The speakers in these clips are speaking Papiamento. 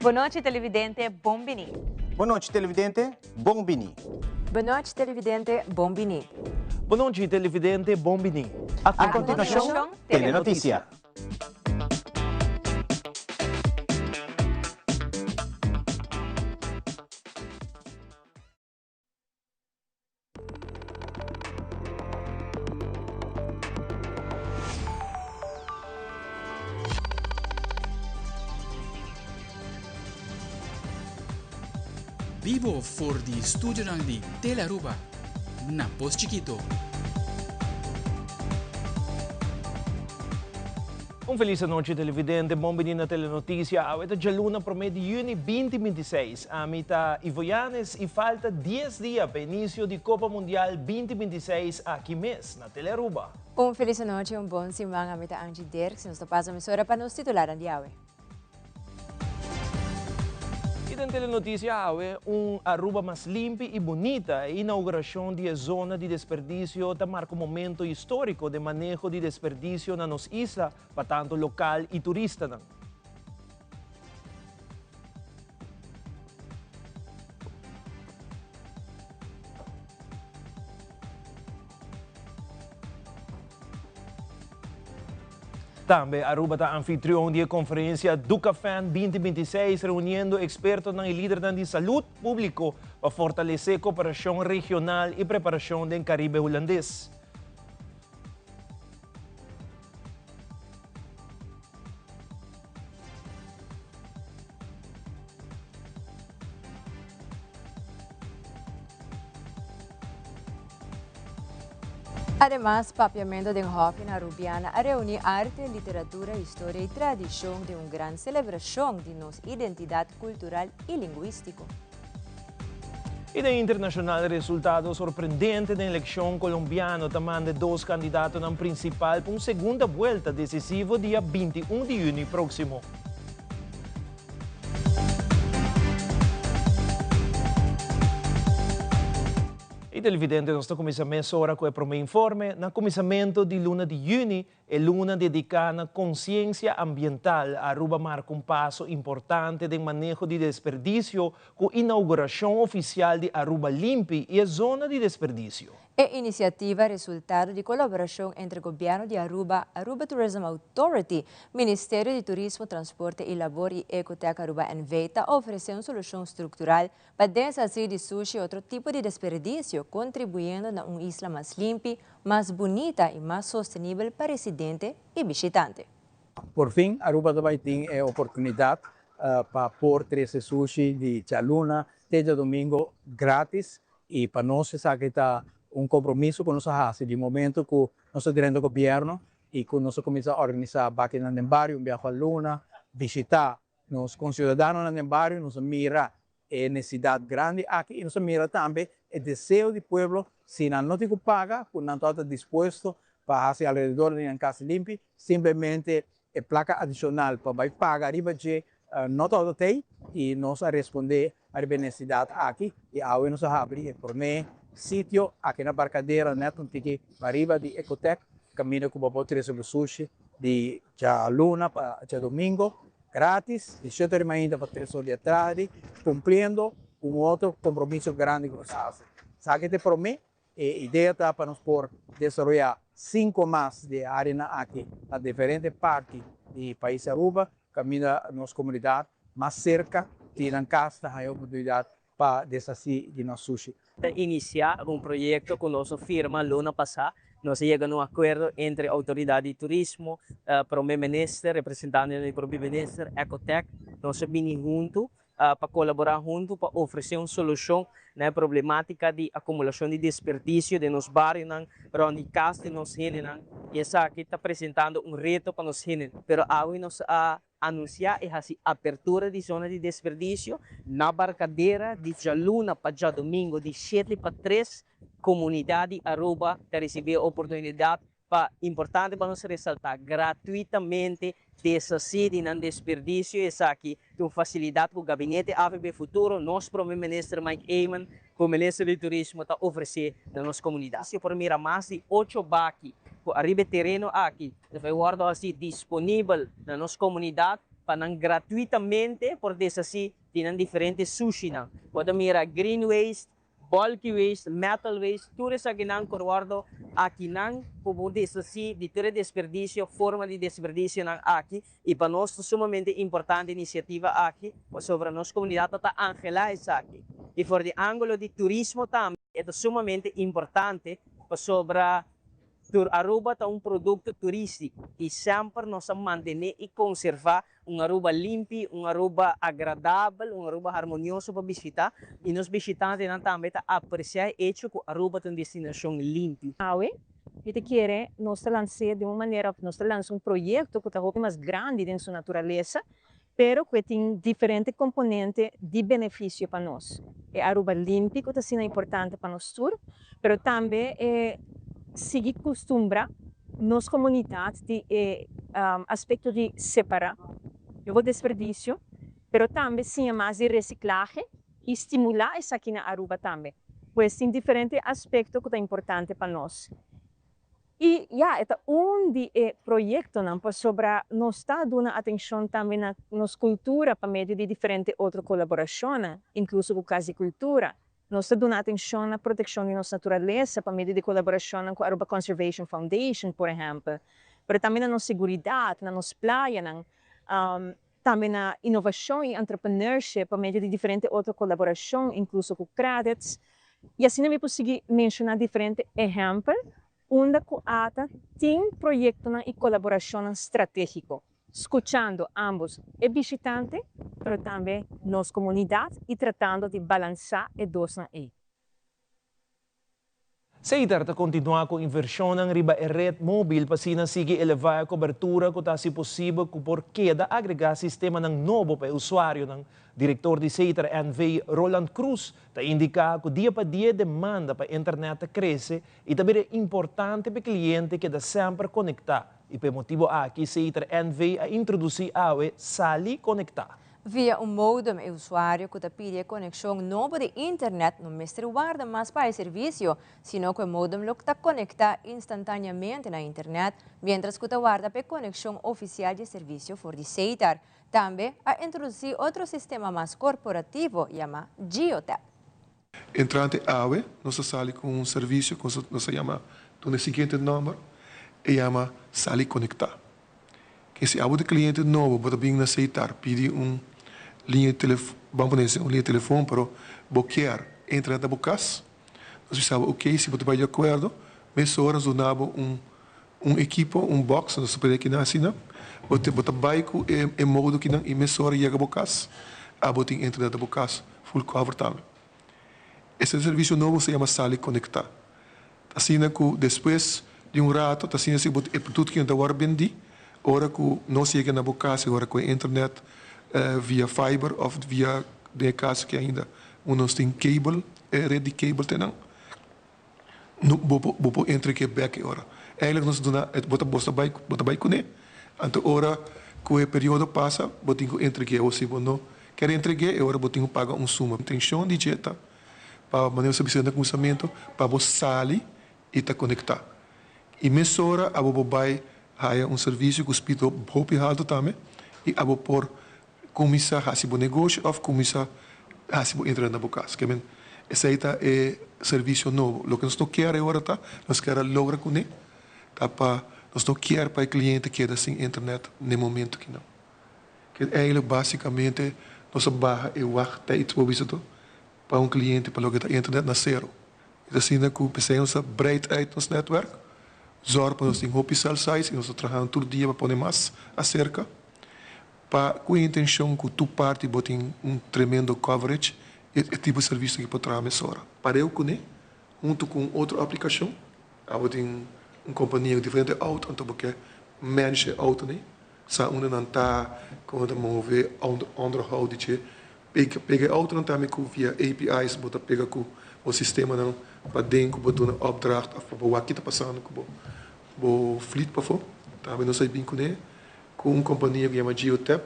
Bon nochi televidente, bon bini. Bon nochi televidente, bon bini. Bon nochi televidente, bon bini. Bon nochi televidente, bon bini. A continuacion, Telenoticia. Bibo for di studionan di Telearuba na Pos Chikito. Un felis anochi televidente, bon bini na Telenoticia. Awe ta djaluna prome di juni 2026. Ami ta Ivo Yanes y falta dies dia pa inicio di Copa Mundial 2026 aki mes na Telearuba. Un felis anochi y un bon siman. Ami ta Angie Dirks y nos ta pasa emisora pa nos titularnan di awe. Y den Telenoticia awe, un Aruba mas limpi y bunita. E inauguracion di e zona di desperdicio ta marca un momento historico den maneho di desperdicio na nos isla pa tanto local y turistanan. Tambe Aruba ta anfitrion di e conferencia Ducafan 2026, reuniendo expertonan y lidernan di salud publico pa fortalece cooperacion regional y preparacion den Caribe Hulandes. Ademas, Papiamento den Hòfi na Rubiana a reuní arte, literatura, historia i tradishon den un gran selebrashon di nos identidat kultural i lingwístiko. I den internashonal resultado sorprendente den elekshon kolombiano ta manda e dos kandidatonan prinsipal pa un segunda buelta desisivo dia 21 di yüni próksimo. I televidente nos ta kuminsá mesora ku e promé informe. Na kuminsamentu di luna di yüni E luna dediká na konsiensia ambiental, Aruba marka un paso importante den maneho di desperdisio ku inaugurashon ofisial di Aruba Limpi i e zona di desperdisio. E inisiativa resultado di kolaborashon entre Gobièrnu di Aruba, Aruba Tourism Authority, Ministerio di Turismo, Transporte i Labor i Ecotech Aruba NV. ta ofresé un solushon struktural pa deshasí di sushi i otro tipo di desperdisio, kontribuyendo na un isla mas limpi, mas bunita i mas sostenibel pa residente i bishitante. Por fin Aruba ta bai tin e oportunidad pa por trece sushi di djaluna te djadomingo gratis y pa nos esaki ta un compromiso cu nos a haci di momento cu nos a drenta gobierno y cu nos a cuminsa organisa bakinan den bario un biaha pa luna, bishita nos conciudadanonan den bario, nos a mira e necesidad grandi aki y nos a mira tambe e deseo di pueblo si nan no tin cu paga cu nan tabata dispuesto pa haci alrededor di nan cas limpi, simplemente e placa adicional pa bay paga riba dje no tabata tey y nos a responde ariba e necesidad aki y awe nos a habri e prome sitio aki na Barcadera net un tiki pariba di Ecotec caminda cu bo por trece bo sushi di djaluna pa djadomingo Gratis, di shete ora mainta pa tres or di atardi, cumpliendo cu un otro compromiso grandi cu nos a haci. Esaki ta e prome, e idea ta pa nos por desaroya cinco mas di e areanan aki na diferente parti di pais Aruba, caminda nos comunidad mas cerca di nan cas ta haya oportunidad pa deshaci di nos sushi. Ta inicia un proyecto cu nos a firma luna pasa. Nos a yega na un acuerdo entre autoridad di turismo, Prome Minister, representantenan di Prome Minister, Ecotech. Nos a bini hunto pa colabora hunto pa ofrece un solucion na e problematica di acumulacion di desperdicio den nos barionan, rond di cas di nos hendenan. Y esaki ta presentando un reto pa nos hendenan. Pero awe nos a Anunsiá e hasi apertura di zona di desperdisio na Barcadera di djaluna pa djadomingo di shete pa tres. Komunidat di Aruba ta risibí e oportunidat pa, importante pa nos resaltá, gratuitamente deshasí di nan desperdisio. Esaki ta un fasilidat ku Gabinete AVB Futuro, nos Prome Minister Mike Eman ku Minister di Turismo ta ofresé na nos komunidat. Si por mira mas di ocho baki ku ariba e tereno aki Ta bai wòrdu hasi disponibel na nos komunidat. pa nan gratuitamente por deshasí di nan diferente sushinan. Bo ta mira green waste, bulky waste, metal waste, tur esakinan por wòrdu akinan ku bo deshasí di tur e desperdisio, forma di desperdisionan aki. I pa nos ta sumamente importante e inisiativa aki, pasobra nos komunidat ta anhelá esaki. I for di ángulo di turismo tambe e ta sumamente importante, pasobra tur Aruba ta un produkto turístiko i semper nos a mantené i konservá un Aruba limpi, un Aruba agradabel, un Aruba harmonioso pa bishitá i nos bishitantenan tambe ta apresiá e echo ku Aruba ta un destinashon limpi. Awe, mi ta kere nos ta lans'é den un manera òf nos ta lansa un proyekto ku ta hopi mas grandi den su naturalesa, pero ku e tin diferente komponente di benefisio pa nos. E Aruba limpi ku ta asina importante pa nos tur, pero tambe e sigui kustumbra nos komunidat di e aspekto di separá bo desperdisio, pero tambe siña mas di resiklahe i stimulá esaki na Aruba tambe. Pues tin diferente aspekto ku ta importante pa nos. I ya, e ta un di e proyektonan pasobra nos ta duna atenshon tambe na nos kultura pa medio di diferente otro kolaborashonnan, inkluso ku Kas di Kultura. Nos ta duna atenshon na protekshon di nos naturalesa pa medio di kolaborashonnan ku Aruba Conservation Foundation, por ehèmpel, pero tambe na nos seguridat, na nos playanan, tambe na inovashon i entrepreneurship pa medio di diferente otro kolaborashon, inkluso ku Qredits. I asina mi por sigui menshoná diferente ehèmpel unda ku ata tin proyektonan i kolaborashonnan stratégiko, skuchando ámbos e bishitante, pero tambe nos komunidat i tratando di balansá e dosnan ei. Setar ta kontinuá ku invershonnan riba e ret mobil pa asina sigui elevá e kobertura ku ta hasi posibel ku por keda agregá sistemanan nobo pa e usuarionan. Direktor di Setar NV, Roland Croes, ta indiká ku dia pa dia e demanda pa internet ta krese i ta bira importante pa e kliente keda semper konektá i pa e motibu aki Setar NV a introdusí awe Sali Konektá. Via un modem e usuario ku ta pidi e konekshon nobo di internet no mester warda mas pa e servisio, sino ku e modem lo ta konektá instantáneamente na internet miéntras ku ta warda pa e konekshon ofisial di e servisio for di Setar. Tambe a introdusí otro sistema mas korporativo yamá Geotap. Entrante awe nos ta sali ku un servisio ku nos ta yama duna e siguiente nòmber, e yama Sali Konektá. Ke si abo di kliente nobo bo ta bin na Setar pidi un liña di telefon, ban pone un liña di telefon pero bo kier entra na bo kas, nos bisa bo ok si bo ta bai di akuerdo mesora nos duna bo un un ekipo, un box, nos ta pone kinan asina, bo ta bo ta bai ku e e modo kinan i mesora yega bo kas abo tin internet na bo kas full cover tambe. Este servisio nobo se yama Sali Konektá. Asina ku despues di un rato ta asina si bo e produkto ku ta wòrdu bendí, ora ku nos yega na bo kas i ora ku e internet via fiber òf via den e kaso ku ainda unda nos tin cable, e ret di cable te nan, no bo por bo por entreg'é bèk e ora. Eigentlik nos duna bo ta bo ta bai bo ta bai kuné, anto ora ku e periodo pasa bo tin ku entreg'é o si bo no kier entreg'é e ora bo tin ku paga un suma. Intenshon di dje ta Pa manera bo sa bisa na kuminsamentu, pa bo sali i ta konektá. I mesora abo por bai haya un servisio ku speed hopi haltu tambe i abo por kuminsá hasi bo negoshi òf kuminsá hasi bo internet na bo kas. Ke men esei ta e servisio nobo. Loke nos no kier e ora ta, nos kier a logra kuné ta pa nos no kier pa e kliente keda sin internet n'e momento kinan. Ke eigenlijk basikamente nos a baha e wachttijd bo bisa to pa un kliente pa loke ta internet na sero. E ta asina ku p'esei nos ta breid uit nos netwerk, zòrg pa nos tin hopi cell sites i nos ta trahando tur dia pa pone mas aserka pa ku e intenshon ku tur parti bo tin un tremendo coverage e tipo di servisio aki por traha mesora. Pareu kuné huntu ku un otro aplikashon, abo tin un kompania ku diferente outo anto bo ke manage e outonan. Sa unda nan ta, kon nan ta move, onderhoud di dje. Pega pega e autonan tambe ku via API's bo ta pega ku bo sistemanan paden ku bo duna opdracht of pa bo wak ki ta pasando ku bo bo fleet pafó. Tambe nos a bin kuné ku un kompania ku yama Geotap.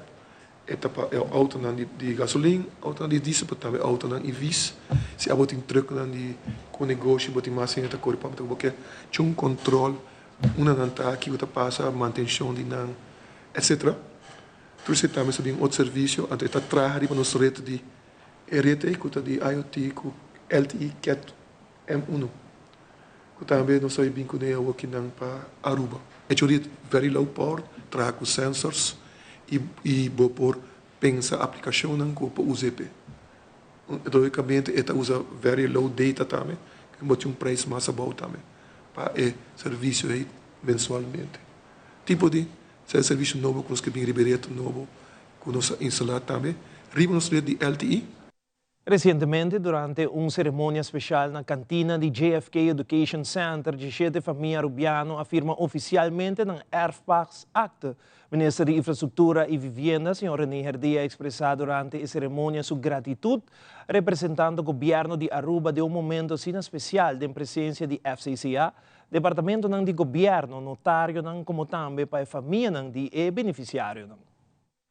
E ta pa e autonan di di gasolin, autonan di diesel pero tambe autonan EV's. Si abo tin trucknan di ku negoshi bo tin mas hende ta kore pabia bo ke chun kontrol Unda nan ta, kiko ta pasa, mantenshon di nan, etcetera. Tur esei tambe sa bin otro servisio, anto e ta traha riba nos ret di e ret ei ku ta di IoT ku LTE Cat M1 ku tambe nos a bin kuné awokinan pa Aruba. Hecho ret very low power, traha ku sensors i i bo por pensa aplikashonnan ku bo por usa e p'e. Logicamente e ta usa very low data tambe, ku bo tin un prijs mas abou tambe pa e servisio ei mensualmente. Tipo di servisio nobo ku nos ke bin riba e ret nobo ku nos a instalá tambe riba nos ret di LTE. Recientemente, durante un ceremonia special na cantina di JFK Education Center, 17 famia Arubiano a firma oficialmente nan erfpachtsakte. Minister di Infrastructura y Vivienda, señor René Herdé, a expresa durante e ceremonia su gratitud, representando gobierno di Aruba den un momento asina special, den presencia di FCCA, departamentonan di gobierno, notarionan, como tambe pa e famianan di e beneficiarionan.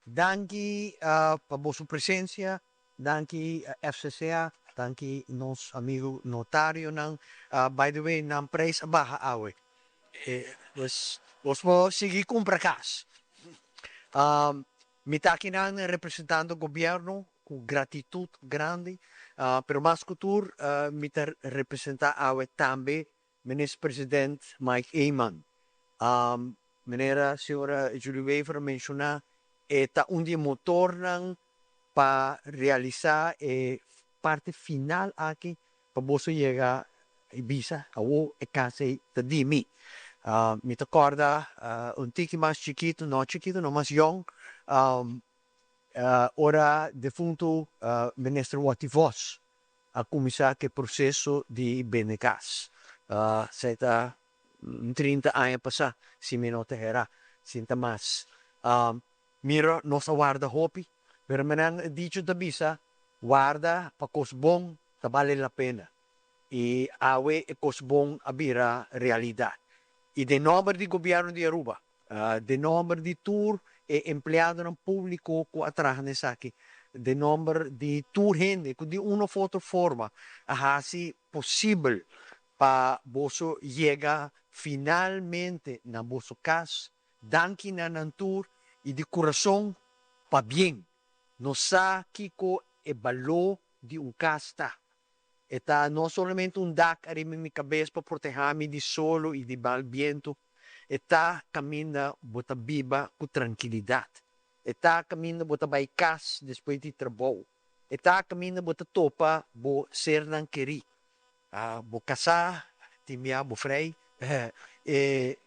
Danki pa boso presencia, danki FCCA, danki nos amigo notarionan. By the way, nan prijs a baha awe. Dus bos por sigui cumpra cas. Mi ta akinan representando gobierno cu gratitud grandi, pero mas cu tur mi ta representa awe tambe Minister President Mike Eman. Manera señora Julie Wever a menciona, e ta un di e motornan pa realisa e parti final aki pa boso yega y bisa awo e cas ey ta di mi. Mi ta corda un tiki mas chikito, no chikito no mas yong, ora defunto Minister Watty Vos a cuminsa cu e proceso di bende cas. Esey ta 30 aña pasa, si mi no ta hera, sin ta mas. Mira, nos a warda hopi, pero menan e dicho ta bisa, warda pa cos bon ta bale la pena. Y awe e cos bon a bira realidad. Y den nomber di Gobierno di Aruba, den nomber di tur e empleadonan publico cu a traha na esaki, den nomber di tur hende cu di un of otro forma a haci posibel pa boso yega finalmente na boso cas, danki na nan tur y di curason pabien. Nos sa kico e balor di un cas ta. E ta no solamente un dak ariba mi cabes pa proteha mi di solo y di mal biento, e ta caminda bo ta biba cu trankilidad. E ta caminda bo ta bay cas despues di trabou. E ta caminda bo ta topa bo sernan keri. Bo casá, tin bia bo frei. E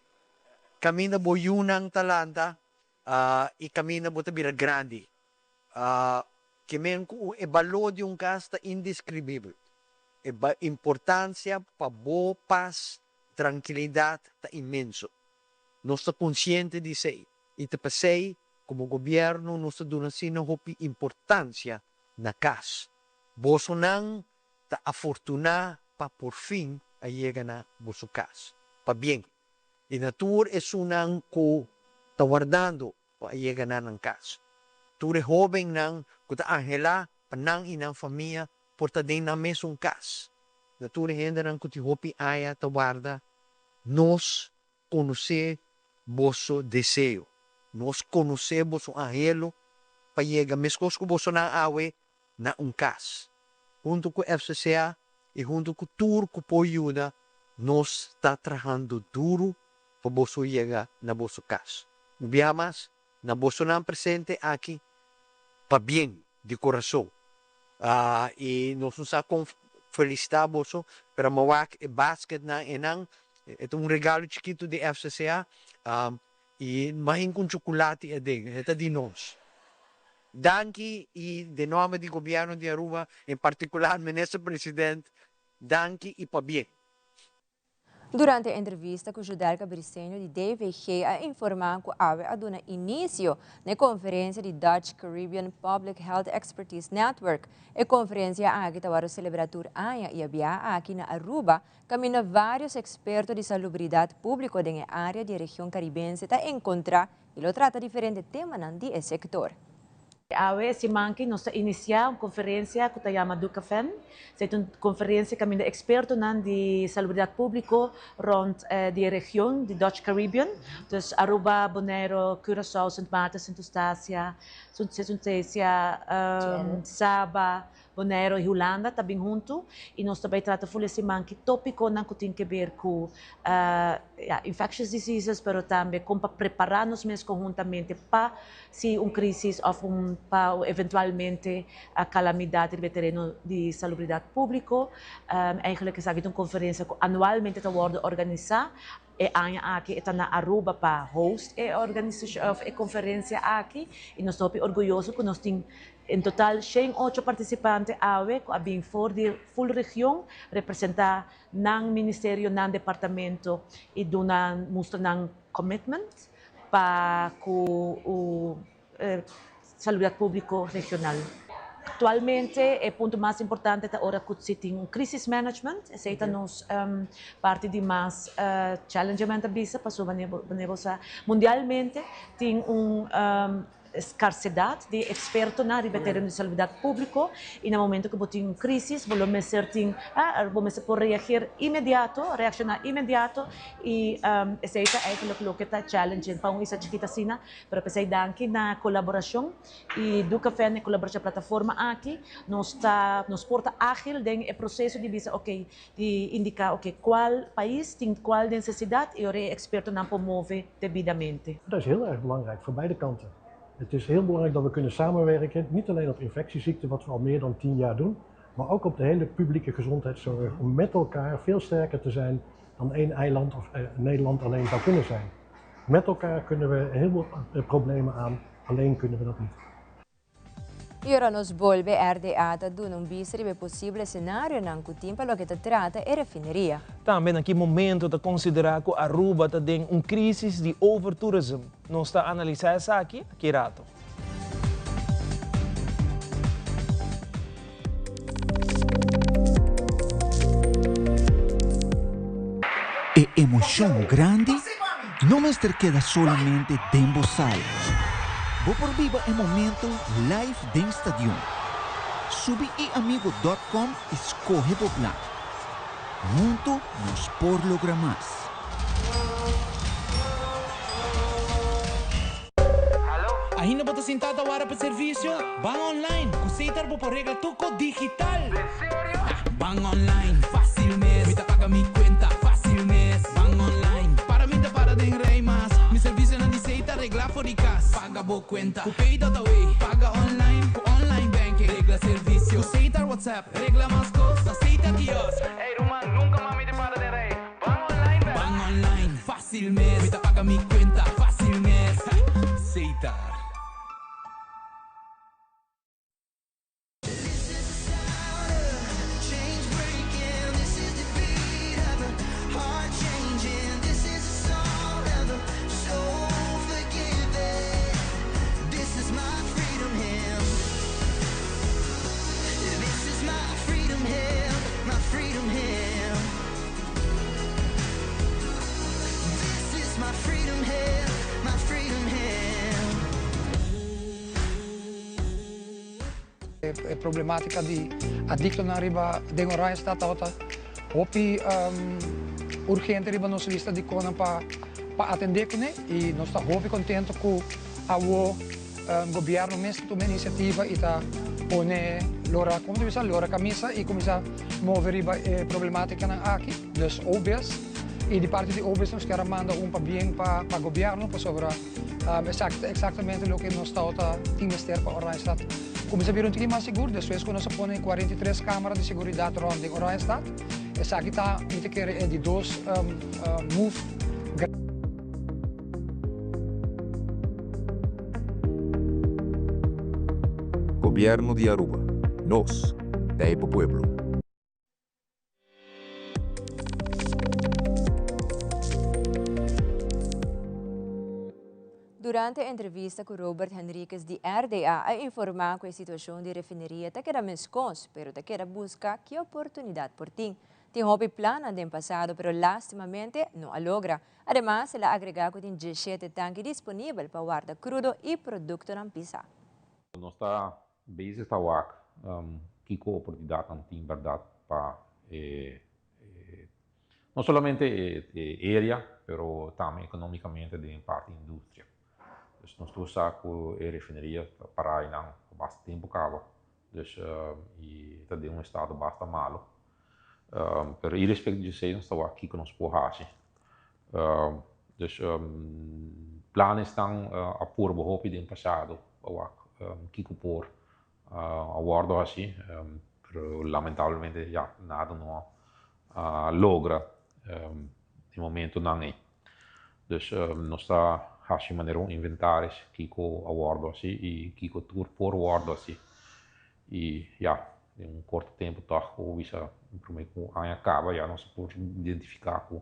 caminda bo yunan ta lanta y caminda bo ta bira grandi. Ke men ku e balor di un kas ta indeskribibel. E importansia pa bo pas, trankilidat ta inmenso. Nos ta konsiente di esei i ta p'esei komo gobièrnu nos ta duna asina hopi importansia na kas. Bosonan ta afortuná pa porfin a yega na boso kas. Pabien! I na tur esunnan ku ta wardando pa a yega na nan kas. Tur e hóbennan ku ta anhelá pa nan i nan famia por ta den nan mesun kas. Na tur e hendenan ku tin hopi aña ta warda, nos konosé boso deseo. Nos konosé boso anhelo pa yega meskos ku bosonan awe na un kas. Huntu ku FCCA i huntu ku tur ku por yuda, nos ta trahando duru pa boso yega na boso kas. Un biaha mas, na bosonan presente aki, pabien di kurason. I nos no sa kon felisitá boso, pero mi a wak e basketnan einan, e ta un regalo chikitu di FCCA, i mahin ku un chukulati aden, e ta di nos. Danki i den nòmber di Gobièrnu di Aruba, en partikular Minister President, danki i pabien. Durante e entrevista cu Judelka Briceño di DVG a informa cu awe a duna inicio na e conferencia di Dutch Caribbean Public Health Expertise Network. E conferencia aki ta worde celebra tur aña y a bia aki na Aruba caminda varios experto di salubridad publico den e area di e region Caribense ta encontra y lo trata diferente temanan di e sector. Awe siman aki nos ta inicia un conferencia cu ta yama Ducafen. Esey ta un conferencia caminda expertonan di salubridad publico rond di e region di Dutch Caribbean, dus Aruba, Bonaire, Curaçao, Sint Maarten, Sint Eustatia, Sint Eustatia, Saba, Boneiru i Hulanda ta bin huntu i nos ta bai trata ful e siman ki topikonan ku tin keber ku ya infectious diseases pero tambe kon pa prepará nos mes konhuntamente pa si un krisis òf un pa eventualmente kalamidat riba e tereno di salubridat públiko. Eigenlijk esaki ta un konferensia ku anualmente ta wòrdu organisá. E aña aki e ta na Aruba pa host e organisashon òf e konferensia aki i nos ta hopi orguyoso ku nos tin En total 108 participante awe cu a bin for di full region representa nan ministerio, nan departamento y duna mustra nan commitment pa cu salubridad publico regional. Actualmente e punto mas importante ta ora cu si tin un crisis management, esey ta nos parti di mas challenge ta bisa pasobra manera bo sa mundialmente tin un skarsedat di ekspertonan riba e tereno di salubridat públiko i na momento ku bo tin un krísis bo lo mester tin bo mester por reagir inmediato, reakshoná inmediato i esei ta eigentlik loke ta challenging pa un isla chikito asina, pero p'esei danki na kolaborashon i Ducafén e kolaborashon plataforma aki nos ta nos por ta ágil den e proseso di bisa oke di indiká oke kual pais tin kual nesesidat i ora e ekspertonan por move debidamente. Dat is heel erg belangrijk voor beide kanten. Het is heel belangrijk dat we kunnen samenwerken, niet alleen op infectieziekten, wat we al meer dan 10 jaar doen, maar ook op de hele publieke gezondheidszorg, om met elkaar veel sterker te zijn dan één eiland of Nederland alleen zou kunnen zijn. Met elkaar kunnen we heel veel problemen aan, alleen kunnen we dat niet. I ora nos bolbe RDA ta duna un bista riba e posible escenarionan cu tin pa loke ta trata e refineria. Tambe na ki momento ta considera cu Aruba ta den un crisis di overtourism? Nos ta analisa esaki aki rato. E emocion grandi no mester keda solamente den bo sala. Bo por biba e momento live den stadion. Subi iamigo dot com y scoge bo plan. Hunto nos por logra mas. Ainda bo ta sintá ta wara pa servisio? Ban online! Ku Setar bo por regla tur kos digital! Ban online, fásil mes! Mi ta paga mi kuenta, fásil mes! Ban online, para mi ta para den rei mas! Mi servisionan di Setar reglá for di kas! Paga bo kuenta ku Pay.away! Paga online ku online banking! Regla servisio ku Setar WhatsApp! Regla mas kos na Setar kiosk! Ey ruman, nunka mas mi ta para den rei! Ban online bek! Ban online, fácil mes! Mi ta paga mi cuenta, fácil mes! Setar. E problematica di adictonan riba den Oranjestad tabata hopi urgente riba nos lista di conan pa pa atende cune y nos ta hopi contento cu awo gobierno mes ta tuma iniciativa y ta pone lora, como ta bisa, lora camisa y cuminsa move riba e problematicanan aki. Dus OBS y di parti di OBS nos kier a manda un pabien pa pa gobierno pasobra esaki ta exactamente loke nos tabata tin mester pa Oranjestad cuminsa bira un tiki mas sigur despues cu nos a pone 43 camera di seguridad rond den Oranjestad. Esaki ta mi ta kere e di dos move grandi. Gobierno di Aruba. Nos ta e pa pueblo. Durante entrevista cu Robert Henriquez di RDA a informa cu e situacion di refineria ta keda mescos, pero ta keda busca ki oportunidad por tin. Tin hopi plannan den pasado pero lastimamente no a logra. Ademas el a agrega cu tin 17 tanki disponibel pa warda crudo y productonan pisa. Nos ta bezig ta wak kiko oportunidatnan tin bèrdat pa e no solamente e area pero tambe economicamente den parti industria. Dus nos tur sa cu e refineria ta para einan pa basta tempo caba dus y ta den un estado basta malo. Pero irespecto di esey nos ta wak kiko nos por haci. Dus planesnan a purba hopi den pasado pa wak kiko por a wordo haci, pero lamentablemente ya nada no a logra e momentonan ey. Dus nos ta haci manera un inventaris kiko a wordo haci y kiko tur por wordo haci. Y ya, den un corto tempo toch cu bisa prome cu aña caba ya nos por identifica cu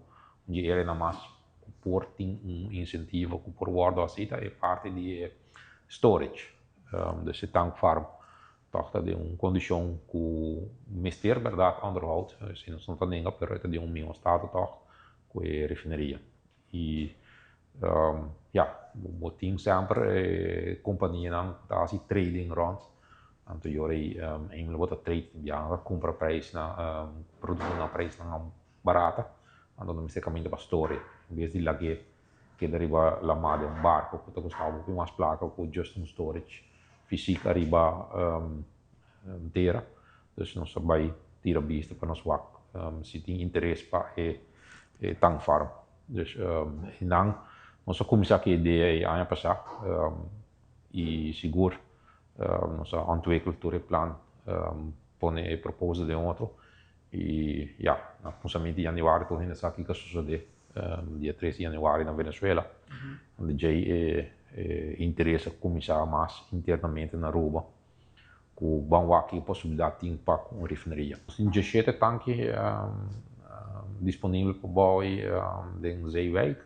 un dje area mas cu por tin un incentivo cu por wordo haci ta e parti di e storage. Dus e tank farm toch ta den un condicion cu mester berdad onderhoud, si nos no ta nenga, pero e ta den un miho estado toch cu e refineria. Y ya, bo tin semper e companianan cu ta haci trading rond, anto yora ey eindelijk bo ta trade, biaha ta cumpra prijsnan, productonan na prijsnan barata, anto nan mester caminda pa store, en bes di lag'e keda riba lamá den un barco cu ta costa hopi mas placa cu just un storage fysiek ariba tera. Dus nos ta bay tira bista pa nos wak si tin interes pa e tank farm. Dus nan nos a cuminsa cu e idea e aña pasa y sigur nos a ontwikkel tur e plan, pone e proposal den otro y ya, na cuminsamentu di januari tur hende sa kico a sucede dia tres di januari na Venezuela. Unda djey e interes a cuminsa mas internamente na Aruba. Ku ban wak ki posibilidat tin pa ku un refineria. Tin dieshete tanki disponibel pa bou den Zeewijk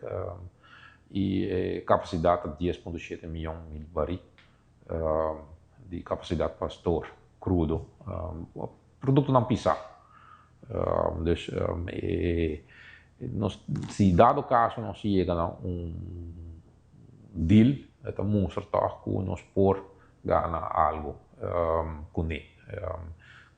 i e kapasidat ta 10.7 mion mil barí di kapasidat pa store krudo, produktonan pisá. Dus nos si dado kaso nos yega na un deal e ta mustra tòg ku nos por gana algu kuné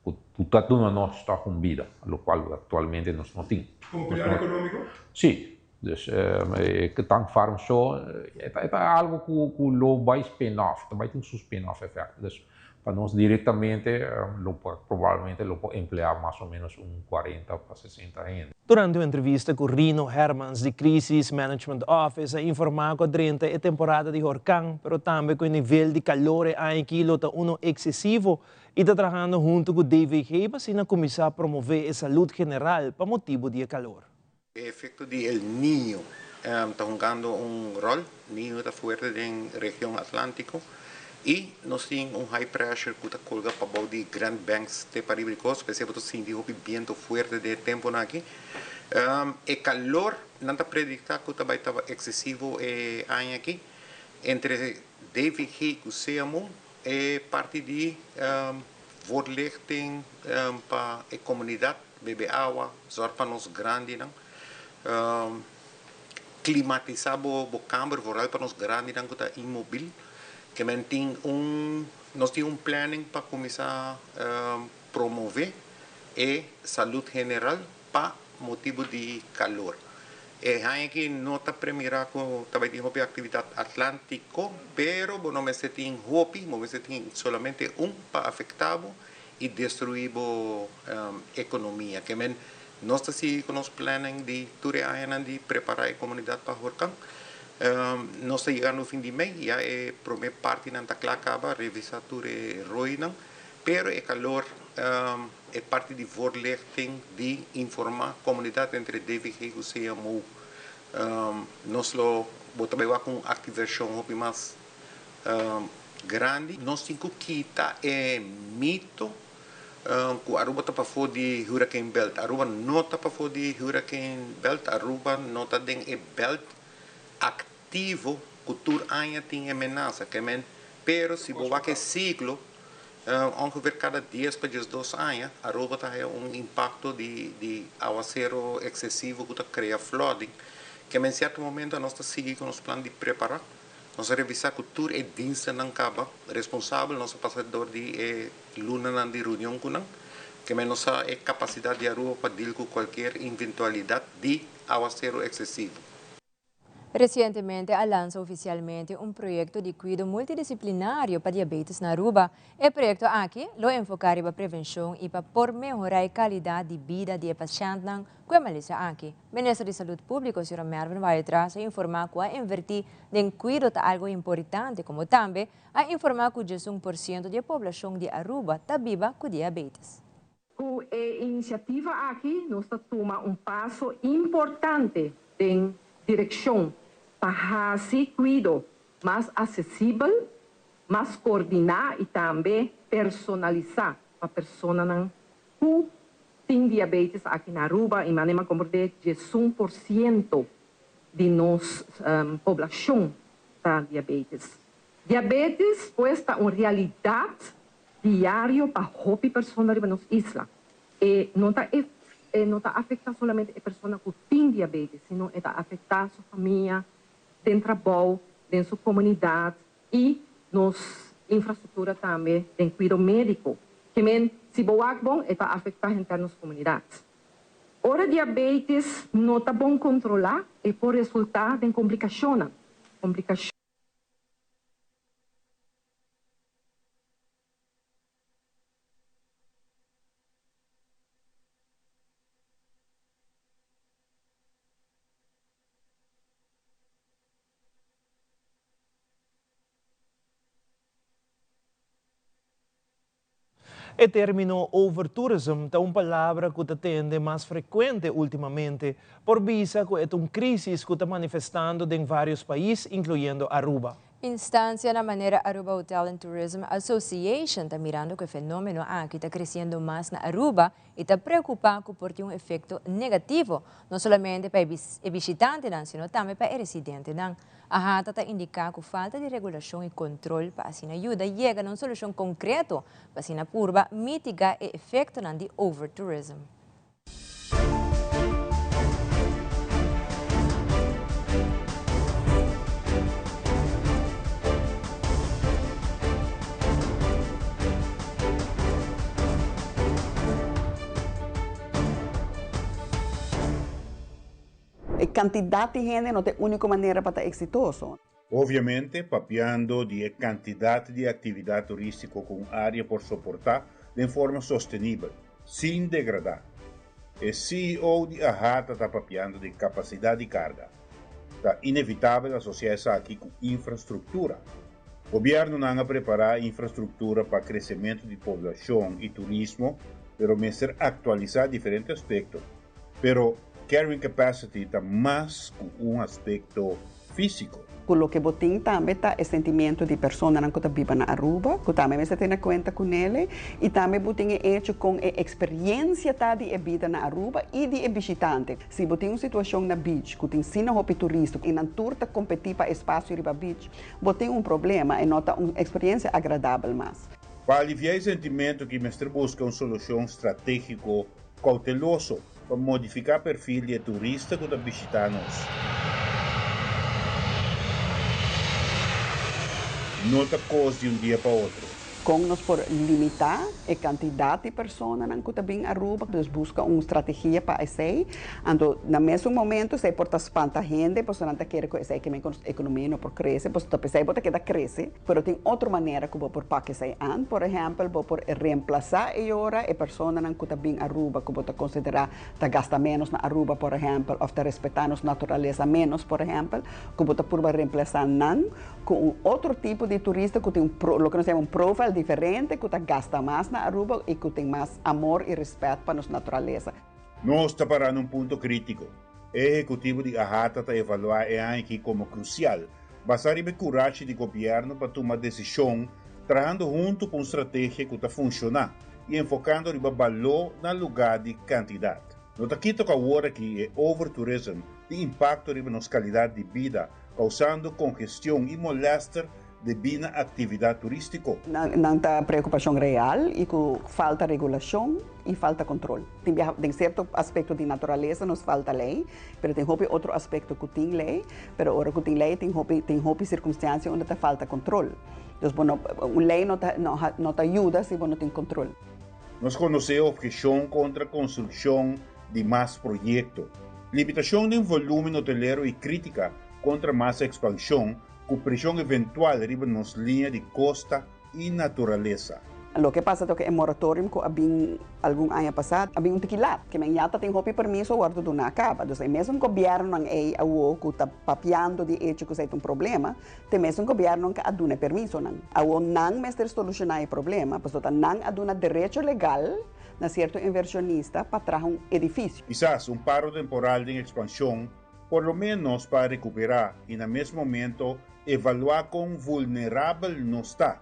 ku ta duna nos tòg un bida, lokual aktualmente nos no tin. Komo pilar ekonómiko? Sí, dus e tank farm so e ta algu ku lo bai spin off, ta bai tin su spin off effect. Dus pa nos direktamente lo por probablemente lo por empleá mas o ménos un 40 pa 60 hende. Durante un entrevista cu Rino Hermans di Crisis Management Office a informa cu a drenta e temporada di horcan, pero tambe cu e nivel di calor e aña aki lo ta uno excesivo y ta trahando hunto cu DVG pa asina cuminsa promove e salud general pa motibo di e calor. E efecto di El Niño ta hungando un rol. Niño ta fuerte den region Atlantico y nos tin un high pressure cu ta colga pabou di Grand Banks te pariba di cos, p'esey bo ta sinti hopi biento fuerte den e temponan aki. E calor nan ta predicta cu ta bay ta excesivo e aña aki. Entre DVG cu CMU e parti di voorlichting pa e comunidad, bebe awa, zorg pa nos grandinan. Klimatisá bo bo kamber vooral pa nos grandinan ku ta inmobil. Ke men tin un nos tin un planning pa kuminsá promové e salud general pa motibu di kalor. E haña aki no ta premirá ku ta bai tin hopi aktividat atlántiko, pero bo no mester tin hopi, bo mester tin solamente un pa afektá bo i destruí bo ekonomia. Ke men nos ta sigui ku nos plannan di tur e añanan di prepará e komunidat pa horkan. Nos ta yegando fin di mei, ya e promé partinan ta kla kaba, revisá tur e roinan, pero e kalor, e parti di voorlichting, di informá komunidat entre DVG ku CMO, nos lo bo ta bai wak un aktivashon hopi mas grandi. Nos tin ku kita e mito ku Aruba ta pafó di Hurricane Belt. Aruba no ta pafó di Hurricane Belt. Aruba no ta den e belt aktivo ku tur aña tin e menasa. Ke men, pero si bo wak e siglo, ongeveer kada dies pa diesdos aña, Aruba ta haya un impakto di di awasero eksesivo ku ta krea flooding. Ke men sierto momento nos ta sigui ku nos plan di prepará. Nos a revisá ku tur e dienstennan kaba responsabel, nos a pasa dor di e lunanan di reunion ku nan, ke men nos sa e kapasidat di Aruba pa deal ku kualkier inventualidat di awaseru eksesivo. Recientemente a lansa oficialmente un proyecto di cuido multidisciplinario pa diabetes na Aruba. E proyecto aki lo enfoca riba prevencion y pa por mehora e calidad di bida di e pashentnan cu e malesa aki. Minister di Salud Publico, Sra. Mervin Wyatt-Ras a informa cu a inverti den cuido ta algo importante como tambe a informa cu 11% di e poblacion di Aruba ta biba cu diabetes. Ku e inisiativa aki nos ta tuma un paso importante den direkshon pa hasi kuido mas asesibel, mas koordiná i tambe personalisá pa personanan ku tin diabetes aki na Aruba i manera mi a komprendé 11% di nos poblashon ta diabetes. Diabetes pues ta un realidat diario pa hopi persona riba nos isla. E no ta e no ta afecta solamente e persona cu tin diabetes, sino e ta afecta su famia, den trabou, den su comunidad y nos infrastructura tambe den cuido medico. Ke men, si bo wak bon, e ta afecta henter nos comunidad. Ora diabetes no ta bon controla, e por resulta den complicacionnan. Complicacion. E término overtourism ta un palabra ku ta tende mas frekuente últimamente. Por bisa ku e ta un krísis ku ta manifestando den vários pais, inkluyendo Aruba. Instansianan manera Aruba Hotel and Tourism Association ta mirando ku e fenómeno aki ta kresiendo mas na Aruba i ta preokupá ku por tin un efekto negativo, no solamente pa e bishitantenan sino tambe pa e residentenan. AHATA ta indiká ku falta di regulashon i kontrol pa asina yuda yega na un solushon konkreto pa asina purba mitigá e efektonan di overtourism. E kantidat di hende no ta e úniko manera pa ta eksitoso. Obviamente, papiando di e kantidat di aktividat turístiko ku un área por soportá den forma sostenibel, sin degradá. E ceo di AHATA ta papiando di kapasidat di karga. Ta inevitabel asosiá esaki ku infrastruktura. Gobièrnunan a prepará infrastruktura pa kresementu di poblashon i turismo, pero mester aktualisá diferente aspekto. Pero carrying capacity ta mas ku un aspekto físiko. Ku loke bo tin tambe ta e sentimiento di personanan ku ta biba na Aruba, ku tambe mester tene kuenta ku nele, i tambe bo tin e echo kon e eksperiensia ta di e bida na Aruba i di e bishitante. Si bo tin un situashon na beach ku tin sina hopi turista i nan tur ta kompetí pa espasio riba beach, bo tin un problema, e no ta un eksperiensia agradabel mas. Pa aliviá e sentimentu ki mester buska un solushon stratégiko kouteloso pa modifiká perfil di e turista ku ta bishitá nos. No ta kos di un dia pa otro. Kon nos por limitá e kantidat di personanan ku ta bin Aruba? Dus buska un strategia pa esei. Anto na mesun momento esei por ta spanta hende pasobra nan ta kere ku esei ke men ku nos ekonomia no por krese, pasobra ta p'esei bo ta keda krese. Pero tin otro manera ku bo por pak esei an. Por ehèmpel, bo por reemplasá e ora e personanan ku ta bin Aruba ku bo ta konsiderá ta gasta ménos na Aruba, por ehèmpel, òf ta respetá nos naturalesa ménos, por ehèmpel, ku bo ta purba reemplasá nan ku un otro tipo di turista ku tin un pro, loke nos ta yama un profile diferente, ku ta gasta mas na Aruba i ku tin mas amor i rèspèt pa nos naturalesa. Nos ta pará na un punto krítiko. E ehekutivo di AHATA ta evaluá e aña aki komo krusial, basá riba e kurashi di gobièrnu pa tuma desishon trahando huntu pa un strategia ku ta funshoná i enfokando riba baló na lugá di kantidat. No ta kita ku awor aki e overtourism tin impakto riba nos kalidat di bida, kousando kongestion i molèster. debí na aktividat turístiko. Nan ta preokupashon real i ku falta regulashon i falta kontrol. Tin biaha den sierto aspekto di naturalesa nos falta lei, pero tin hopi otro aspekto ku tin lei, pero ora ku tin lei tin hopi tin hopi sirkunstansia unda ta falta kontrol. Dus bo no un lei no ta no ta yuda si bo no tin kontrol. Nos konosé opheshon kontra konstrukshon di mas proyekto, limitashon den volúmen hotelero i krítika kontra mas ekspanshon ku preshon eventual riba nos liña di kosta i naturalesa. Loke pasa ta ku e moratorium ku a bin algun aña pasá a bin un tiki lat, ke men ya ta tin hopi permiso wòrdu duná kaba. Dus e mesun gobièrnunan ei awor ku ta papiando di echo ku esei ta un problema, ta e mesun gobièrnunan ku a duna e permisonan. Awor nan mester solushoná e problema, pasobra ta nan a duna derecho legal na sierto invershonista pa traha un edifisio. Kisas un paro temporal den ekspanshon por lo ménos pa rekuperá i na mes momento evaluá kon vulnerabel nos ta,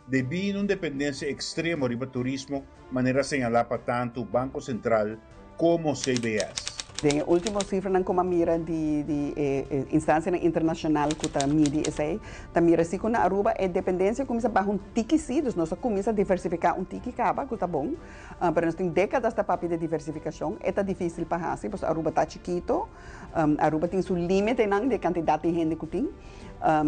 debí na un dependensia ekstremo riba turismo manera señalá pa tantu Banko Sentral komo CBS. Den e último sifranan ku mi a mira di di e instansianan internashonal ku ta midi esei, ta mira si ku na Aruba e dependensia kuminsá baha un tiki sí, dus nos a kuminsá diversifiká un tiki kaba ku ta bon. Pero nos tin décadas ta papia di diversificacion. E ta difícil pa haci, pasobra Aruba ta chikito. Aruba tin su límitenan di e cantidad di hende cu tin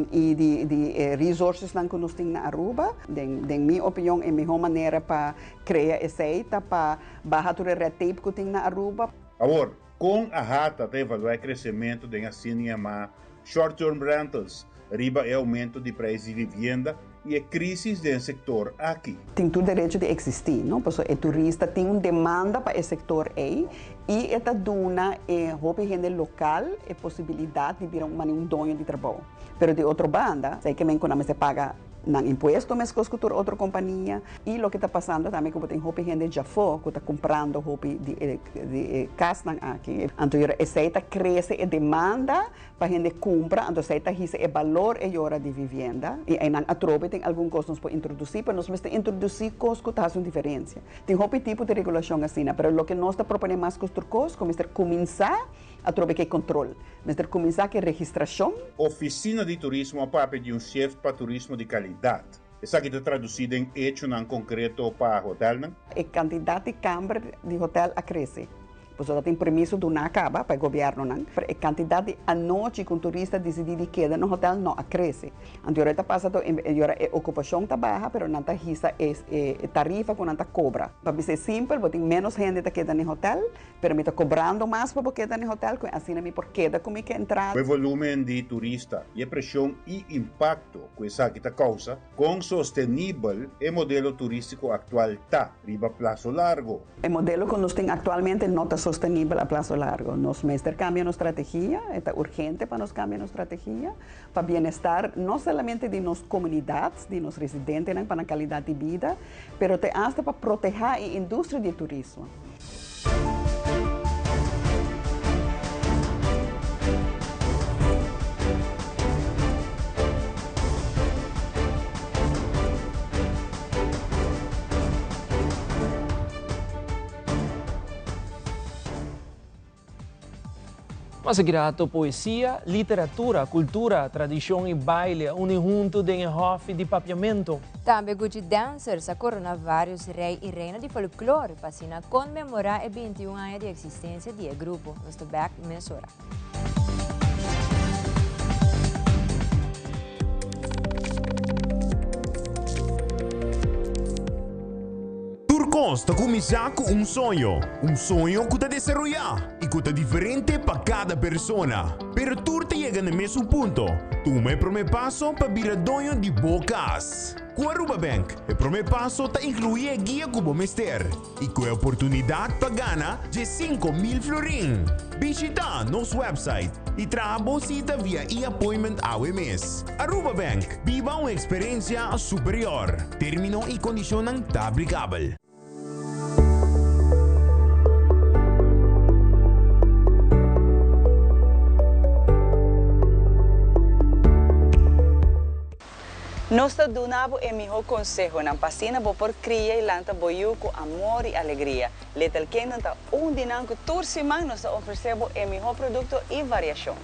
y di di e resourcesnan cu nos tin na Aruba. Den den mi opinion e miho manera pa crea esey ta pa baha tur e red tape cu tin na Aruba. Awor, con AHATA ta evalua e crecemento den asina yama short term rentals riba e aumento di prijs di vivienda y e crisis den e sector aki? Tin tur derecho di existi, no? Pasobra e turista tin un demanda pa e sector ey y e ta duna e hopi hende local e posibilidad di bira un mane un doño di trabou. Pero di otro banda, esey ke men cu nan mester paga nan impuesto meskos ku tur otro kompania i loke ta pasando tambe ku bo tin hopi hende djafó ku ta kumprando hopi di e di e kasnan aki anto yora esei ta krese e demanda pa hende kumpra anto esei ta hisa e balor e yora di vivienda i einan atrobe tin algun kos nos por introdusí pero nos mester introdusí kos ku ta hasi un diferensia tin hopi tipo di regulashon asina pero loke nos ta proponé mas ku tur kos ku mester kuminsá Atrobe ke kontrol. Mester kuminsá ke registrashon. Ofisina di Turismo a papia di un shift pa turismo di kalidat. Esaki ta tradusí den echonan konkreto pa hotelnan? E kantidat di kamber di hotel a krese. Pasobra ta tin permiso duná kaba pa e gobièrnunan, pero e kantidat di anochi ku un turista disidí di keda na hotel no a krese. Anto yora e ta pasa to yora e okupashon ta baha pero nan ta hisa e tarifa ku nan ta kobra. Pa bisa e simpel, bo tin ménos hende ta keda na e hotel, Pero mi ta cobrando mas pa bo keda na e hotel cu asina mi por keda cu mi ke entrada. E volumen di turista y e presion y impacto cu esaki ta causa, con sostenibel e modelo turistico actual ta riba plazo largo? E modelo cu nos tin actualmente no ta sostenibel a plazo largo. Nos mester cambia nos strategia, e ta urgente pa nos cambia nos strategia pa bienestar no solamente di nos comunidad, di nos residentenan pa nan calidad di bida, pero te hasta pa proteha e industria di turismo. Mas grato poesia, literatura, cultura, tradicion y baile a uni hunto den e hofi di Papiamento. Tambe Gucci Dancers a corona varios rey y reina di folklore pa asina conmemora e 21 aña di existencia di e grupo. Nos ta back mesora. Tur kos ta kuminsá ku un soño, un soño ku ta desaroyá i ku ta diferente pa kada persona. Pero tur ta yega na e mesun punto, tuma e promé paso pa bira doño di bo kas. Ku Aruba Bank, e promé paso ta inkluí e guia ku bo mester i ku e oportunidat pa gana 10,000 florin. Bishitá nos website i traha bo sita via e-appointment awe mes. Aruba Bank, biba un eksperensia superior. Término i kondishonnan ta aplikabel. Nos ta duna bo e mihó konsehonan pa asina bo por kria i lanta bo yu ku amor i alegria. Little Kingdom ta un di nan ku tur siman nos ta ofresé bo e mihó produkto i variashon.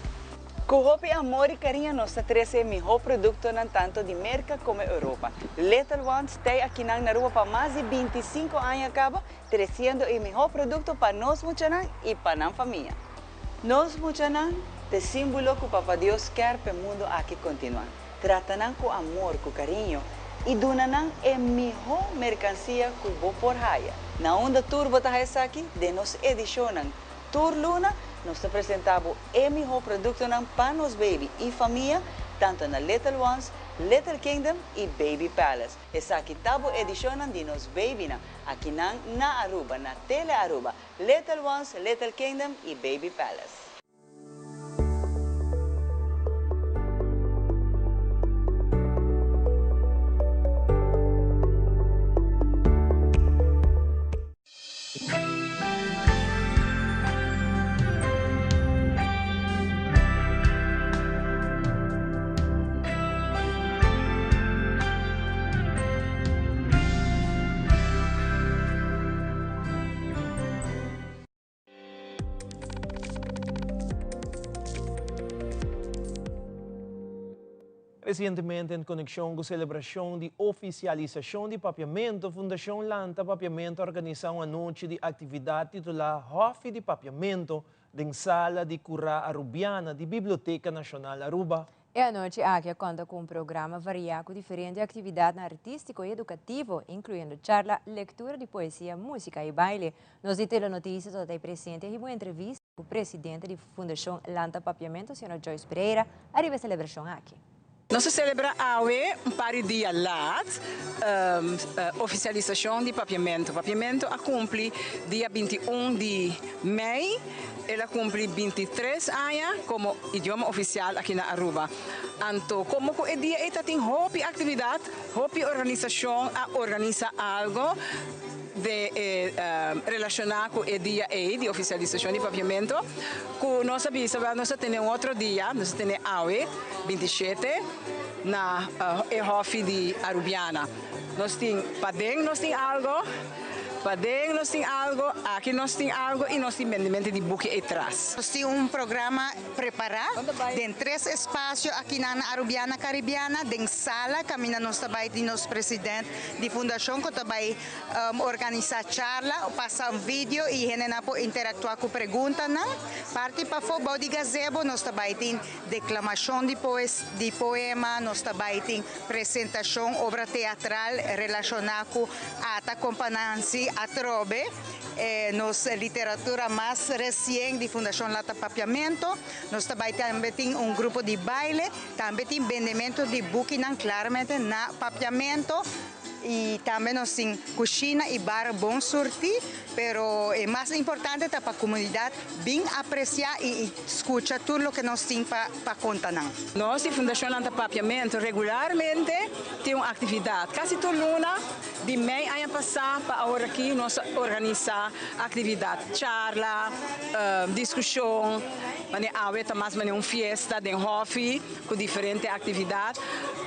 Ku hopi amor i kariño nos ta trese e mihó produktonan tanto di Merka komo Europa. Little Ones tei akinan na Aruba pa mas di 25 aña kaba, tresiendo e mihó produkto pa nos muchanan i pa nan famia. Nos muchanan t'e símbolo ku Papa Dios kèr p'e mundu aki kontinuá. Trata nan ku amor, ku kariño i duna nan e mihó merkansia ku bo por haya. Na unda tur bo ta haya esaki? Den nos edishonnan. Tur luna nos ta presentá bo e mihó produktonan pa nos baby i famia, tantu na Little Ones, Little Kingdom i Baby Palace. Esaki ta bo edishonnan di nos babynan, akinan na Aruba, na Tele Aruba, Little Ones, Little Kingdom i Baby Palace. Resientemente en konekshon ku selebrashon di ofisialisashon di Papiamentu, Fundashon Lanta Papiamentu a organisá un anochi di aktividat titulá Hòfi di Papiamentu den sala di Kurá Arubiana di Biblioteka Nashonal Aruba. E anochi aki a konta ku un programa variá ku diferente aktividatnan artístiko i edukativo, inkluyendo charla, lektura di poesia, músika i baile. Nos di Telenoticia tabata ei presente i hiba un entrevista ku presidente di Fundashon Lanta Papiamentu, señora Joyce Pereira, ariba e selebrashon aki. Nos a celebra awe un par di dia laat oficialisacion di Papiamento. Papiamento a cumpli dia 21 di mei, el a cumpli 23 aña como idioma oficial aki na Aruba. Anto como cu e dia ey ta tin hopi actividad, hopi organisacion a organisa algo de e relaciona cu e dia ey di oficialisacion di Papiamento, cu nos a bisa wel nos a tene un otro dia, nos a tene awe 27 na e hofi di Arubiana. Nos tin paden nos tin algo, paden nos tin algo, aki nos tin algo y nos tin bendimento di buki ey tras. Nos tin un programa prepara den tres espacio akinan na Arubiana Caribiana, den sala caminda nos ta bay tin nos president di fundacion cu ta bay organisa charla, pasa un video y hendenan por interactua cu preguntanan. Parti pafo bou di gazebo nos ta bay tin declamacion di poes di poema, nos ta bay tin presentacion obra teatral relaciona cu Ata Compa Nancy atrobe, nos literatura mas recien di Fundacion Lata Papiamento. Nos ta bay tambe tin un grupo di baile, tambe tin bendemento di bukinan claramente na Papiamento. Y tambe nos tin cushina y bar bon surti, pero e mas importante ta pa comunidad bin aprecia y scucha tur loke nos tin pa pa conta nan. Nos di Fundacion Lanta Papiamento regularmente tin un actividad. Casi tur luna di mei aña pasa pa awor aki nos a organisa actividad, charla, discusion, manera awe ta mas manera un fiesta den hofi cu diferente actividad.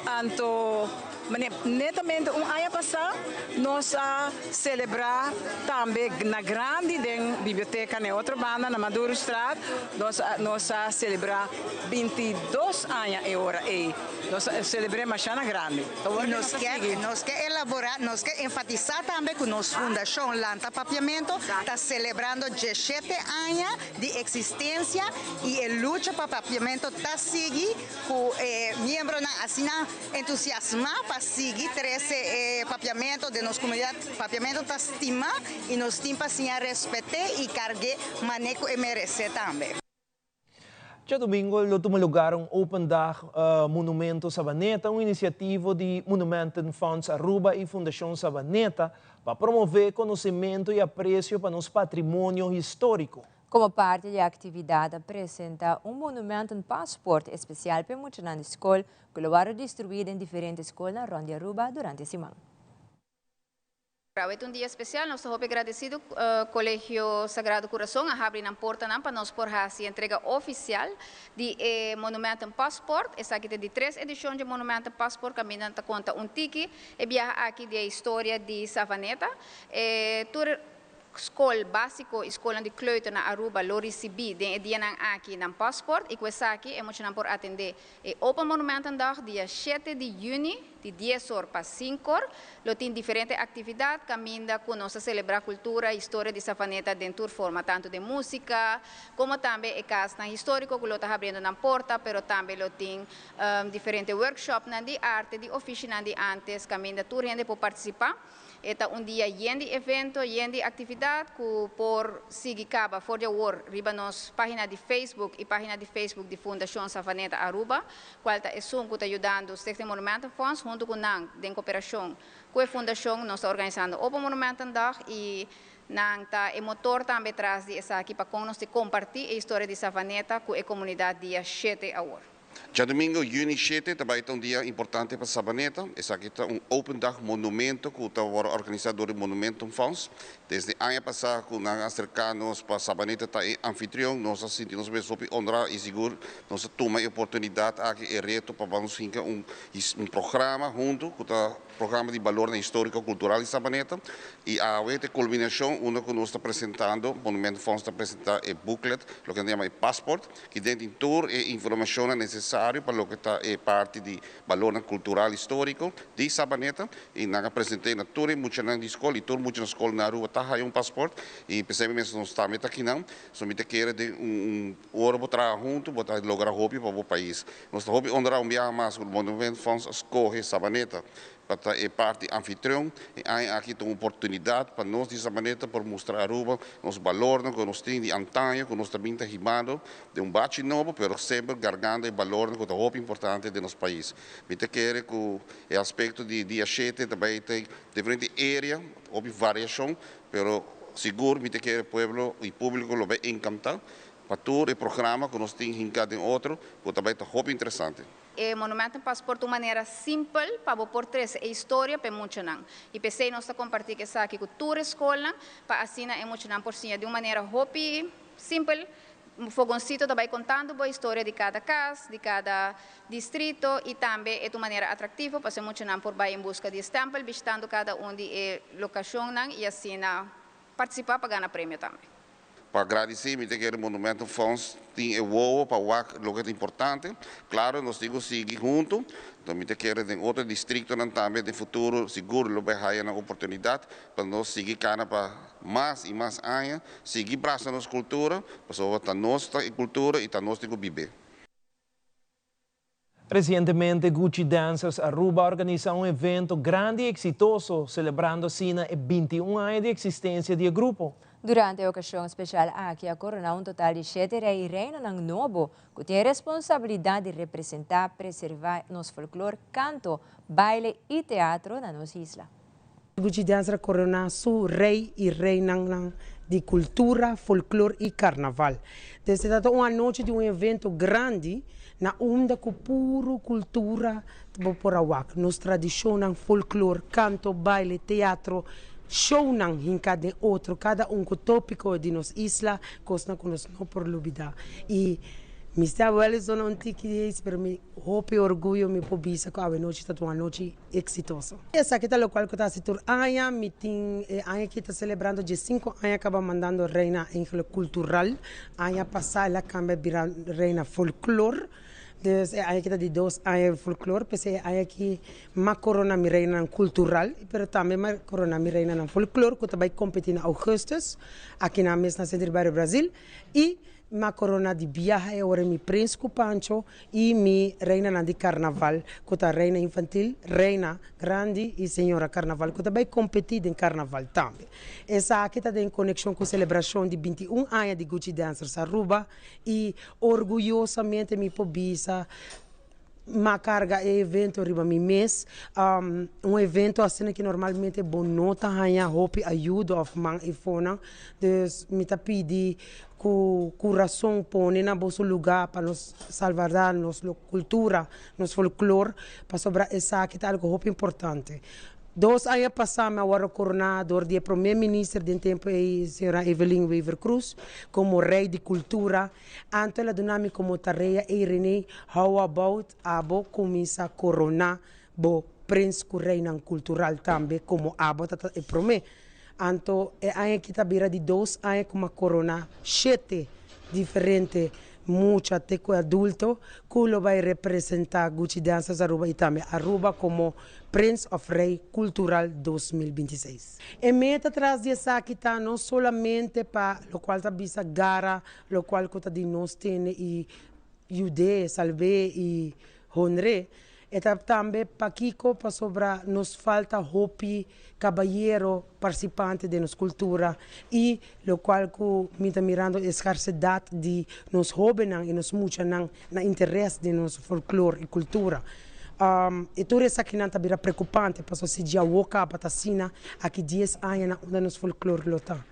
Anto. Mane, netamente un aña pasá nos a selebrá tambe na grandi den biblioteka na e otro banda na Madurostraat, nos a nos a selebrá 22 aña e ora ei. Nos a selebr'é mashá na grandi. Awor ke nos ta sigui. Nos ke elaborá, nos ke enfatisá tambe ku nos fundashon Lanta Papiamento ta selebrando 17 aña di eksistensia i e lucha pa papiamento ta sigui ku e miembronan asina Entusiasmá pa sigui trese e papiamentu den nos komunidat. Papiamentu ta stimá i nos tin pa siña respet'é i karg'é mané ku e meresé tambe. Djadumingu lo tuma lugar un Open Dag Monumento Sabaneta, un inisiativo di Monumentenfonds Aruba i Fundashon Sabaneta pa promové konosementu i apresio pa nos patrimonio históriko. Como parti di e actividad a presenta un monumentenpaspoort especial p'e muchanan di scol cu lo worde distribui den diferente scolnan rond di Aruba durante e siman. Awe ta un dia special, nos ta hopi agradecido cu Colegio Sagrado Corazon a habri nan portanan pa nos por haci entrega oficial di e monumentenpaspoort. Esaki ta di tres edicion dje monumentenpaspoort caminda ta conta un tiki e biaha aki di e historia di Savaneta. E tur. Skol básiko i skolnan di kleuter na Aruba lo risibí den e dianan aki nan pasport i ku esaki e muchanan por atendé e Open Monumentendag dia shete di yüni di dies or pa sinku or. Lo tin diferente aktividat kaminda ku nos ta selebrá kultura i historia di Savaneta den tur forma, tantu den músika komo tambe e kasnan históriko ku lo ta habriendo nan porta, pero tambe lo tin diferente workshopnan di arte, di ofishinan di ántes kaminda tur hende por partisipá. E ta un dia yen di evento, yen di actividad cu por sigui caba for di awor riba nos pagina di Facebook y pagina di Facebook di Fundacion Savaneta Aruba, cual ta esun cu ta yudando Stichting Monumentenfonds hunto cu nan den cooperacion cu e fundacion nos ta organisando Open Monumentendag y nan ta e motor tambe tras di esaki pa con nos ta comparti e historia di Savaneta cu e comunidad dia shete awor. Djadumingu, yüni shete, ta bai ta un dia importante pa Sabaneta. Esaki ta un Open Dag Monumento ku ta wòrdu organisá dor di Monumentenfonds. Desde aña pasá ku nan a aserká nos pa Sabaneta ta e anfitrion, nos a sinti nos mes hopi honrá i sigur nos a tuma e oportunidat aki, e reto pa nos hinka un un programa huntu ku ta programa di balornan históriko kultural di Sabaneta. I awe ta e kulminashon unda ku nos ta presentando, Monumentenfonds ta presentá e booklet, loke nan ta yama e passport. Ki den tin tur e informashonnan nesesario pa loke ta e parti di balornan kultural históriko di Sabaneta i nan a present'é na tur e muchanan di skol i tur mucha na skol na Aruba ta haya un pasport i p'esei mes nos tambe ta akinan. So mi ta kere den un ora bo traha huntu bo ta logra hopi pa bo pais. Nos ta hopi honra un biaha mas ku Monumentfonds a skohe Sabaneta Pa ta e parti anfitrion, e aña aki ta un oportunidat pa nos di Sabaneta por mustra Aruba nos balornan ku nos tin di antaño ku nos ta bin ta hibando den un bachi nobo pero semper gargando e balornan ku ta hopi importante den nos pais. Mi ta kere ku e aspekto di dia shete ta bai ta diferente area, hopi variashon, pero sigur mi ta kere pueblo i publiko lo bai enkanta pa tur e programa ku nos tin hinka den otro ku ta bai ta hopi interesante. E Monumentenpas por ta un manera simpel pa bo por trece e historia pa e muchanan. Y p'esey nos ta comparti cu esaki cu tur e scolnan pa asina e muchanan por siña di un manera hopi simpel. Fogoncito ta bay contando bo historia di cada cas, di cada distrito y tambe e ta un manera atractivo pasobra e muchanan por bay en busca di e stempel bishitando cada un di e locacionnan y asina participa pa gana premio tambe. Pa gradisí mi ta kere Monumentenfonds tin e wowo pa wak loke ta importante. Klaro nos tin ku sigui huntu, enton mi ta kere den otro distriktonan tambe den futuro sigur lo bai haya nan oportunidat pa nos sigui kana pa mas i mas aña, sigui brasa nos kultura, pasobra ta nos ta e kultura i ta nos tin ku bib'é. Resientemente Gucci Dancers Aruba a organisa un evento grandi y exitoso celebrando asina e binti un aña di existencia di e grupo. Durante e ocasion special aki a corona un total di shete rey y reinanan nobo cu tin e responsabilidad di representa, preserva nos folklor, canto, baile y teatro na nos isla. Gucci Dancer a corona su rey y reinannan di cultura, folklor y carnaval. Entonces e ta un anochi di un evento grandi na unda cu puro cultura bo por a wak. Nos tradicionnan, folklor, canto, baile, teatro, shownan hinca den otro, cada un cu topico di nos isla, cosnan cu nos no por lubida. Y mi sta wel e zona un tiki di hees, pero mi hopi orguyo mi por bisa cu awe nochi ta un anochi Exitoso. Esaki ta locual cu ta haci tur aña. Mi tin e aña aki ta celebrando diescinco aña caba mandando Reina Angel Cultural. Aña pasa el a cambia bira Reina Folklor. Dus e aña aki ta di dos aña folklor. P'esey e aña aki m'a corona mi Reinanan Cultural, pero tambe m'a corona mi Reinanan Folklor cu ta bay competi na augustus aki na mes na Centro di Bario Brazil. Y M'a corona di biaha e ora mi prins cu Pancho y mi reinanan di carnaval cu ta reina infantil, reina grandi y señora carnaval cu ta bay competi den carnaval tambe. Esaki ta den conexion cu celebracion di 21 aña di Gucci Dancers Aruba y orguyosamente mi por bisa M'a carga e evento riba mi mes. Un evento asina ki normalmente bo no ta haña hopi ayudo of man efonan. Dus mi ta pidi cu curason pone na boso luga pa nos salvarda nos cultura, nos folklor, pasobra esaki ta algo hopi importante. Dos aña pasá mi a wòrdu koroná dor di e promé minister den tempu ei, señora Evelyn Wever-Croes, komo Rei di Kultura. Anto el a duna mi komo tarea, Ey Rene, how about abo kuminsá koroná bo prens ku reinan kultural tambe komo abo ta ta e promé? Anto e aña aki ta bira di dos aña ku m'a korona shete diferente mucha te ku adulto ku lo bai representa Gucci Dancers Aruba i tambe Aruba komo Prins of Rey Cultural 2026. E meta tras di esaki ta no solamente pa lokual ta bisa gara lokual ku ta di nos tene i yud'é, salb'é i honr'é, E ta tambe pakiko pasobra nos falta hopi kabayero partisipante den nos kultura i lokual ku mi ta mirando e skarsedat di nos hóbennan i nos muchanan na interes den nos folklor i kultura. I tur esakinan ta bira preokupante pasobra si djawo kaba ta asina aki dies aña na unda nos folklor lo ta.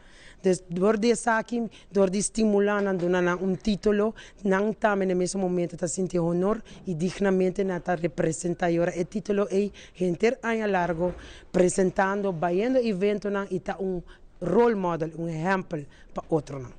Dus dor di esaki, dor di stimulá nan, duna nan un título, nan tambe na e mesun momento ta sinti honor i dignamente nan ta representá. I ora e título ei henter aña largo presentando, bayendo eventonan i ta un role model, un ehèmpel pa otronan.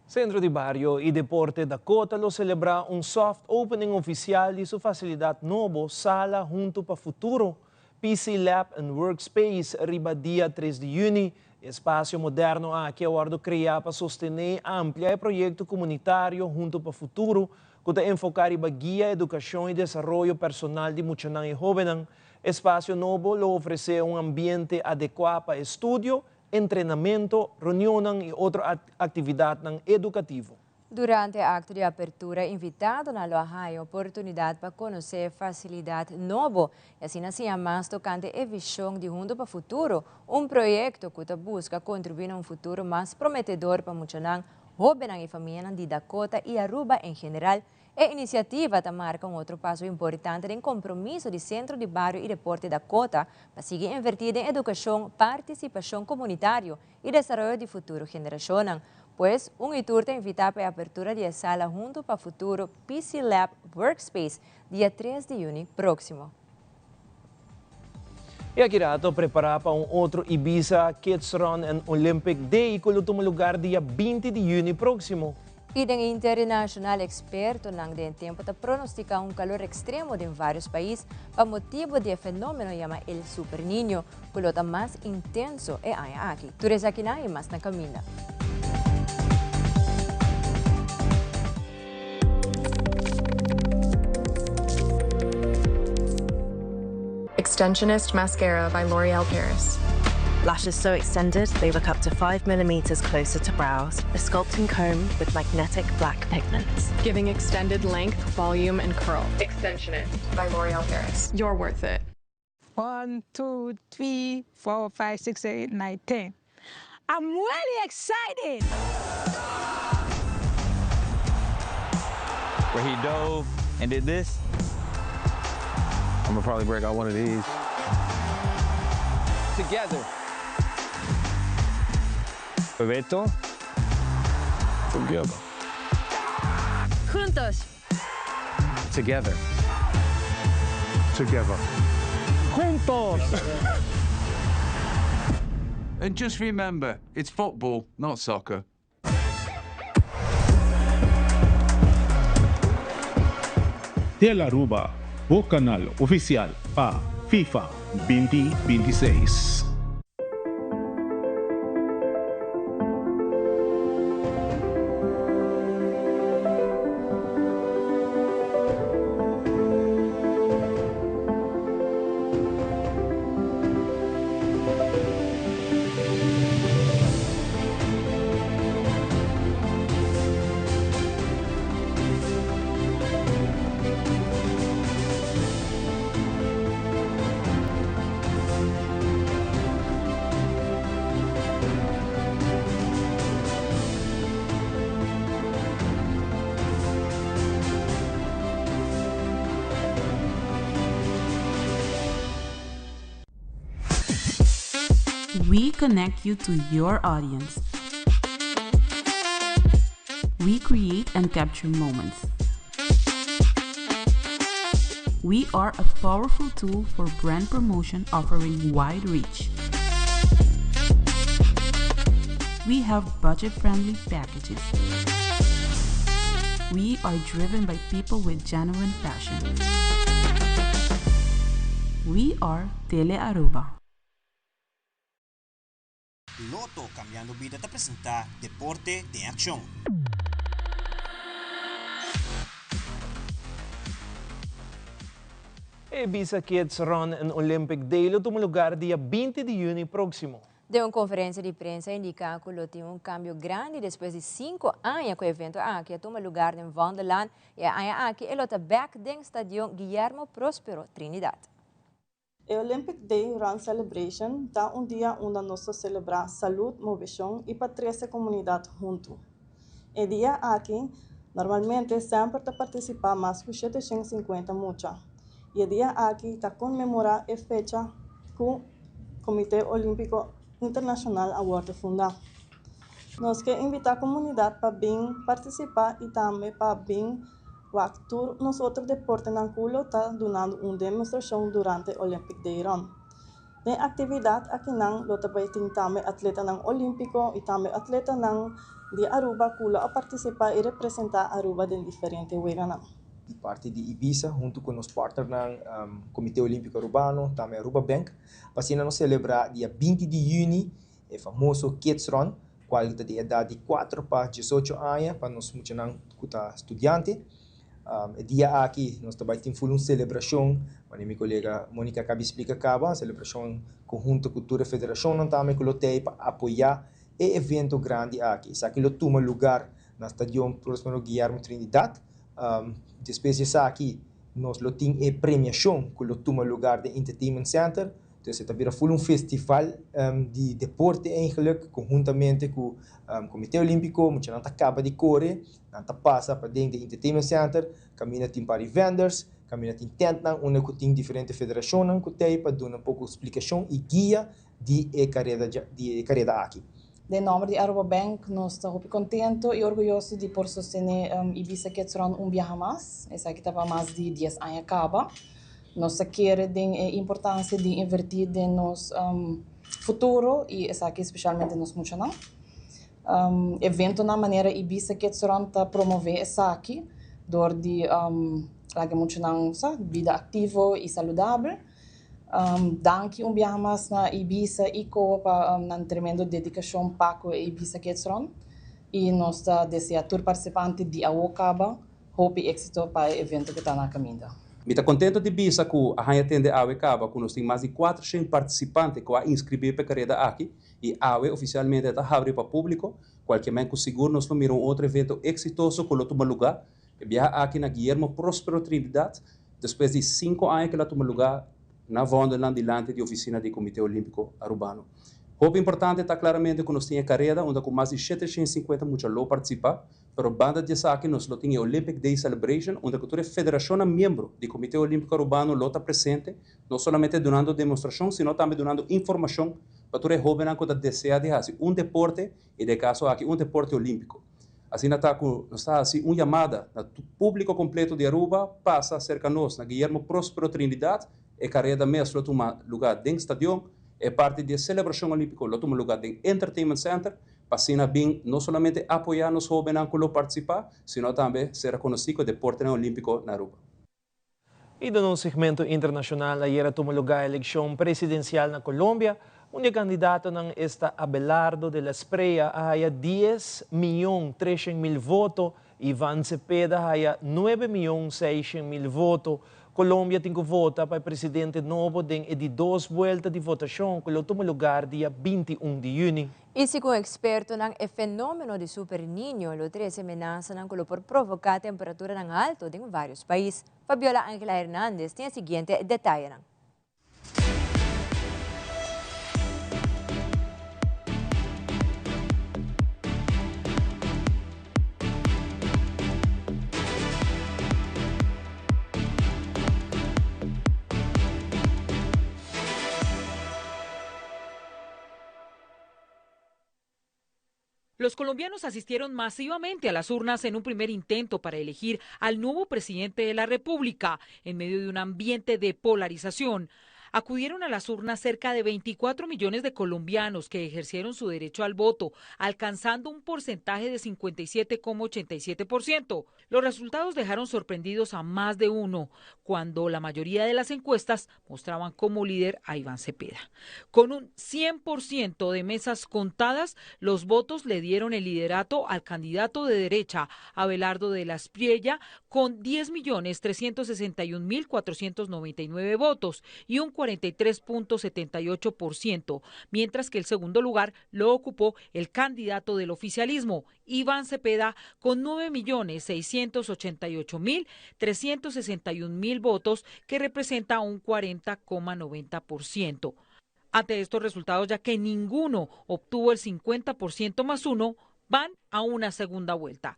Centro di Bario y Deporte Dakota lo celebra un soft opening oficial di su facilidad nobo Sala Hunto pa Futuro, PC Lab and Workspace riba dia tres di juni. E espacio moderno aki a wordo crea pa sostene y amplia e proyecto comunitario Hunto pa Futuro cu ta enfoca riba guia, educacion y desaroyo personal di muchanan y hobennan. E espacio nobo lo ofrece un ambiente adecua pa estudio, entrenamento, reunionnan y otro actividadnan educativo. Durante e acto di apertura invitadonan lo a haya oportunidad pa conoce e facilidad nobo y asina siña mas tocante e vision di Hunto pa Futuro, un proyecto cu ta busca contribui na un futuro mas prometedor pa muchanan, hobennan y famianan di Dakota y Aruba en general. E iniciativa ta marca un otro paso importante den compromiso di Centro di Bario y Deporte Dakota pa sigui inverti den educacion, participacion comunitario y desaroyo di futuro generacionnan. Pues, un y tur ta invita pa e apertura di e sala Hunto pa Futuro PC Lab Workspace dia tres di juni proximo. Y aki rato prepara pa un otro Ibiza Kids Run and Olympic Day cu lo tuma lugar dia binti di juni proximo. Y den internacional expertonan den tempo ta pronostica un calor extremo den varios pais pa motibo di e fenomeno yama el Super Niño cu lo ta mas intenso e aña aki. Tur esakinan y mas na caminda. Extensionist Mascara by L'Oreal Paris. Lashes so extended they look up to 5 millimeters closer to brows. A sculpting comb with magnetic black pigments. Giving extended length, volume, and curl. Extensionist by L'Oreal Paris. You're worth it. 1, 2, 3, 4, 5, 6, 7, 8, 9, 10. I'm really excited! Where he dove and did this, I'm gonna probably break out one of these. Together. Bebeto. Together. Juntos. Together. Together. Juntos. And just remember, it's football, not soccer. Tele Aruba, bo canal oficial pa FIFA 2026. We connect you to your audience. We create and capture moments. We are a powerful tool for brand promotion offering wide reach. We have budget-friendly packages. We are driven by people with genuine passion. We are Tele Aruba. Lotto Cambiando Bida ta presenta Deporte den Accion. E Ibisa Kids Run and Olympic Day lo tuma lugar dia 20 di juni proximo. Den un conferencia di prensa a indica cu lo tin un cambio grandi despues di cinco aña cu e evento aki a tuma lugar den Vondellaan y e aña aki e lo ta bek den Stadion Guillermo Prospero Trinidad. E Olympic Day Run Celebration ta un dia unda nos ta selebrá salud, moveshon i pa trese komunidat huntu. E dia aki normalmente semper ta partisipá mas ku 750 mucha i e dia aki ta konmemorá e fecha ku Komité Olímpiko Internashonal a wòrdu fundá. Nos ke invitá komunidat pa bin partisipá i tambe pa bin wak tur nos otro deportenan ku lo ta dunando un demostrashon durante Olympic Day Run. Den aktividat akinan lo ta bai tin tambe atletanan olímpiko i tambe atletanan di Aruba ku lo a partisipá i representá Aruba den diferente weganan. Di parti di Ibisa huntu ku nos partnernan Komité Olímpiko Arubano, tambe Aruba Bank, pa asina nos selebrá dia 20 di yüni e famoso Kids Run, kual ta di edat di kuater pa diesocho aña pa nos muchanan ku ta studiante. E dia aki nos ta bai tin ful un selebrashon, manera mi kolega Monica a kabi splika kaba, selebrashon konhunto ku tur e federashonnan tambe ku lo tei pa apoyá e evento grandi aki. Esaki lo tuma lugar na Stadion Próspero Guillermo Trinidad. Despues di esaki nos lo tin e premiashon ku lo tuma lugar den Entertainment Center. Entonces e ta bira ful un festival di deporte eigenlijk conhuntamente cu Comité Olimpico, muchanan ta caba di core, nan ta pasa paden den Entertainment Center, caminda tin par di vendors, caminda tin tentnan unda cu tin diferente federacionnan cu t'ey pa duna un poco splicacion y guia di e careda di e careda aki. Den nomber di Aruba Bank nos ta hopi contento y orguyoso di por sostene Ibisa Kids Run un biaha mas. Esaki ta pa mas di dies aña caba. Nos ta kere den e importancia di inverti den nos futuro y esaki specialmente nos muchanan. Eventonan manera Ibisa Kids Run ta promove esaki door di laga e muchanan sa bida activo y saludabel. Danki un biaha mas na Ibisa y Coa pa nan tremendo dedicacion pa cu e Ibisa Kids Run y nos ta desea tur participante di awo caba Hopi éxito pa e evento ku ta na kaminda. Mi ta kontento di bisa ku a haña tende awe kaba ku nos tin mas di 400 partisipante ku a inskribí pa e kareda aki i awe ofisialmente e ta habri pa públiko. Kualke men ku sigur nos lo mira un otro evento eksitoso ku lo tuma lugá e biaha aki na Guillermo Próspero Trinidad despues di sinku aña ku el a tuma lugá na Vondelland dilanti di ofisina di Komité Olímpiko Arubano. Hopi importante ta klaramente ku nos tin e kareda unda ku mas di 750 mucha lo partisipá. Pero banda di esaki nos lo tin e Olympic Day Celebration unda cu tur e federacionnan miembro di Comite Olimpico Arubano lo ta presente, no solamente dunando demostracion sino tambe dunando informacion pa tur e hobennan cu ta desea di haci un deporte y den e caso aki un deporte olimpico. Asina ta cu nos ta haci un yamada na publico completo di Aruba pasa cerca nos na Guillermo Prospero Trinidad, e careda mes lo tuma lugar den stadion, e parti di e celebracion olimpico lo tuma lugar den Entertainment Center, Pa asina bin no solamente apoyá nos hóbennan ku lo partisipá, sino tambe sera konosí ku e deportenan olímpiko na Aruba. I den un segmento internashonal ayer a tuma lugá elekshon presidensial na Colombia, un di e kandidatonan esta Abelardo de la Espriella a haya dies miyon 300 mil voto, Ivan Cepeda a haya nuebe miyon 600 mil voto. Colombia tin cu vota pa e presidente nobo den e di dos buelta di votacion cu lo tuma lugar dia 21 di juni. Y segun expertonan e fenomeno di Super Niño lo trece menasanan cu lo por provoca temperaturanan halto den varios pais. Fabiola Angela Hernandez tin e siguiente detayenan. Los colombianos asistieron masivamente a las urnas en un primer intento para elegir al nuevo presidente de la República, en medio de un ambiente de polarización. Acudieron a las urnas cerca de 24 millones de colombianos que ejercieron su derecho al voto, alcanzando un porcentaje de 57,87%. Los resultados dejaron sorprendidos a más de uno, cuando la mayoría de las encuestas mostraban como líder a Iván Cepeda. Con un 100% de mesas contadas, los votos le dieron el liderato al candidato de derecha, Abelardo de la Espriella, con 10.361.499 votos y un 43.78%, mientras que el segundo lugar lo ocupó el candidato del oficialismo, Iván Cepeda, con 9.688.361.000 votos, que representa un 40,90%. Ante estos resultados, ya que ninguno obtuvo el 50% más uno, van a una segunda vuelta.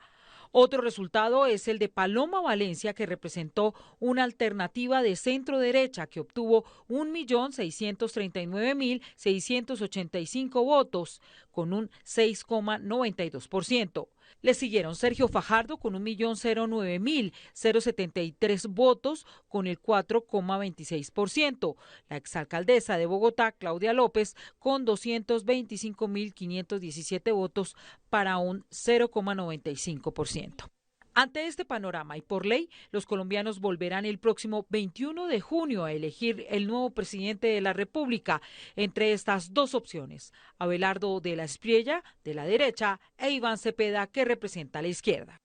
Otro resultado es el de Paloma Valencia, que representó una alternativa de centro derecha que obtuvo 1.639.685 votos, con un 6,92%. Le siguieron Sergio Fajardo con 1.009.073 votos, con el 4,26%. La exalcaldesa de Bogotá, Claudia López, con 225.517 votos para un 0,95%. Ante este panorama y por ley, los colombianos volverán el próximo 21 de junio a elegir el nuevo presidente de la República entre estas dos opciones, Abelardo de la Espriella, de la derecha, e Iván Cepeda, que representa a la izquierda.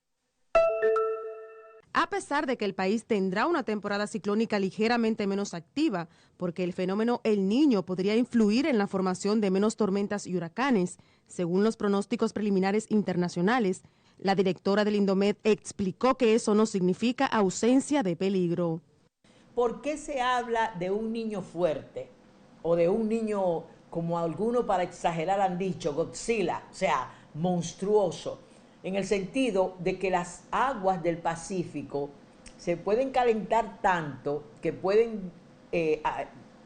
A pesar de que el país tendrá una temporada ciclónica ligeramente menos activa, porque el fenómeno El Niño podría influir en la formación de menos tormentas y huracanes, según los pronósticos preliminares internacionales, la directora del Indomet explicó que eso no significa ausencia de peligro. ¿Por qué se habla de un niño fuerte o de un niño, como algunos para exagerar han dicho, Godzilla, o sea, monstruoso? En el sentido de que las aguas del Pacífico se pueden calentar tanto que pueden,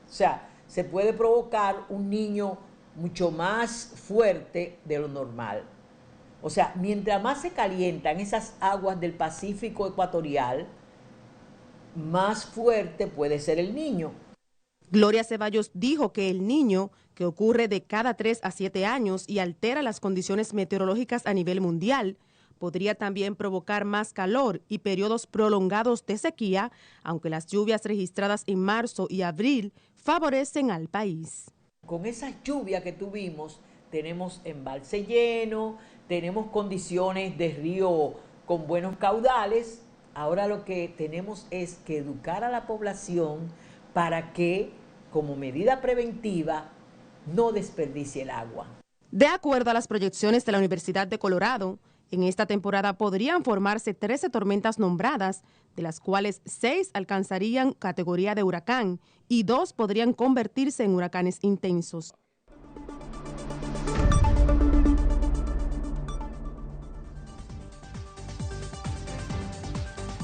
se puede provocar un niño mucho más fuerte de lo normal. O sea, mientras más se calientan esas aguas del Pacífico ecuatorial, más fuerte puede ser el niño. Gloria Ceballos dijo que el niño, que ocurre de cada 3 a 7 años y altera las condiciones meteorológicas a nivel mundial, podría también provocar más calor y periodos prolongados de sequía, aunque las lluvias registradas en marzo y abril favorecen al país. Con esas lluvias que tuvimos, tenemos embalse lleno, tenemos condiciones de río con buenos caudales. Ahora lo que tenemos es que educar a la población para que, como medida preventiva, no desperdicie el agua. De acuerdo a las proyecciones de la Universidad de Colorado, en esta temporada podrían formarse 13 tormentas nombradas, de las cuales 6 alcanzarían categoría de huracán y 2 podrían convertirse en huracanes intensos.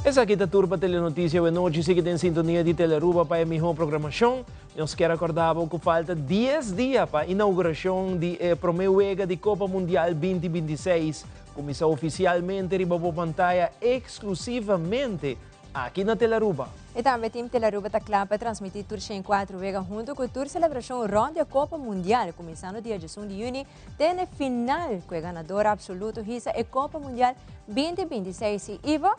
Esaki ta tur pa Telenoticia Buenochi, sigui den sintonia di Telearuba pa e miho programacion. Nos kier a corda bo cu falta dies dia pa inauguracion di e prome wega di Copa Mundial 2026 cuminsa oficialmente riba bo pantaya exclusivamente aki na Telearuba. Y tambe Team Telearuba ta cla pa transmiti tur 104 wega hunto cu tur celebracion rond di e Copa Mundial cuminsando dia 11 di juni te na e final cu e ganador absoluto hisa e Copa Mundial 2026 y Ivo,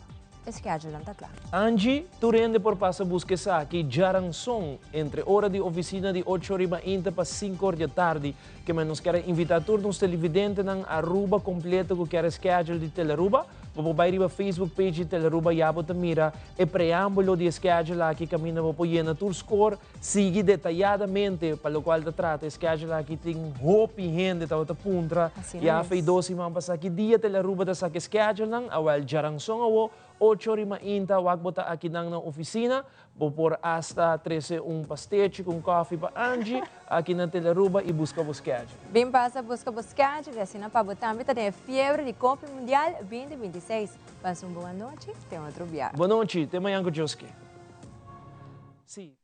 e schedulenan ta cla. Angie, tur hende por pasa busca esaki djaranson entre ora di oficina di ocho riba inta pa cinco or di atardi. Ke men nos kier a invita tur nos televidentenan Aruba completo cu kier e schedule di Telearuba, bo por bay riba Facebook page di Telearuba ya bo ta mira e preambulo di e schedule aki caminda bo por yena tur score Sigui detayadamente pa locual ta trata e schedule aki tin hopi hende tabata puntra ya fei dos siman pasa ki dia Telearuba ta saka e schedule nan awel djaranson awo ocho ori mainta wak bo ta aki nan na oficina bo por hasta trece un pastechi cu un koffie pa Angie aki na Telearuba y busca bo schedule. Bin pasa busca bo schedule y asina pa bo tambe ta den e fiebre di Copa Mundial 2026. Pasa un bon anochi te otro biaha. Bon nochi te mañan cu Joske. Sí.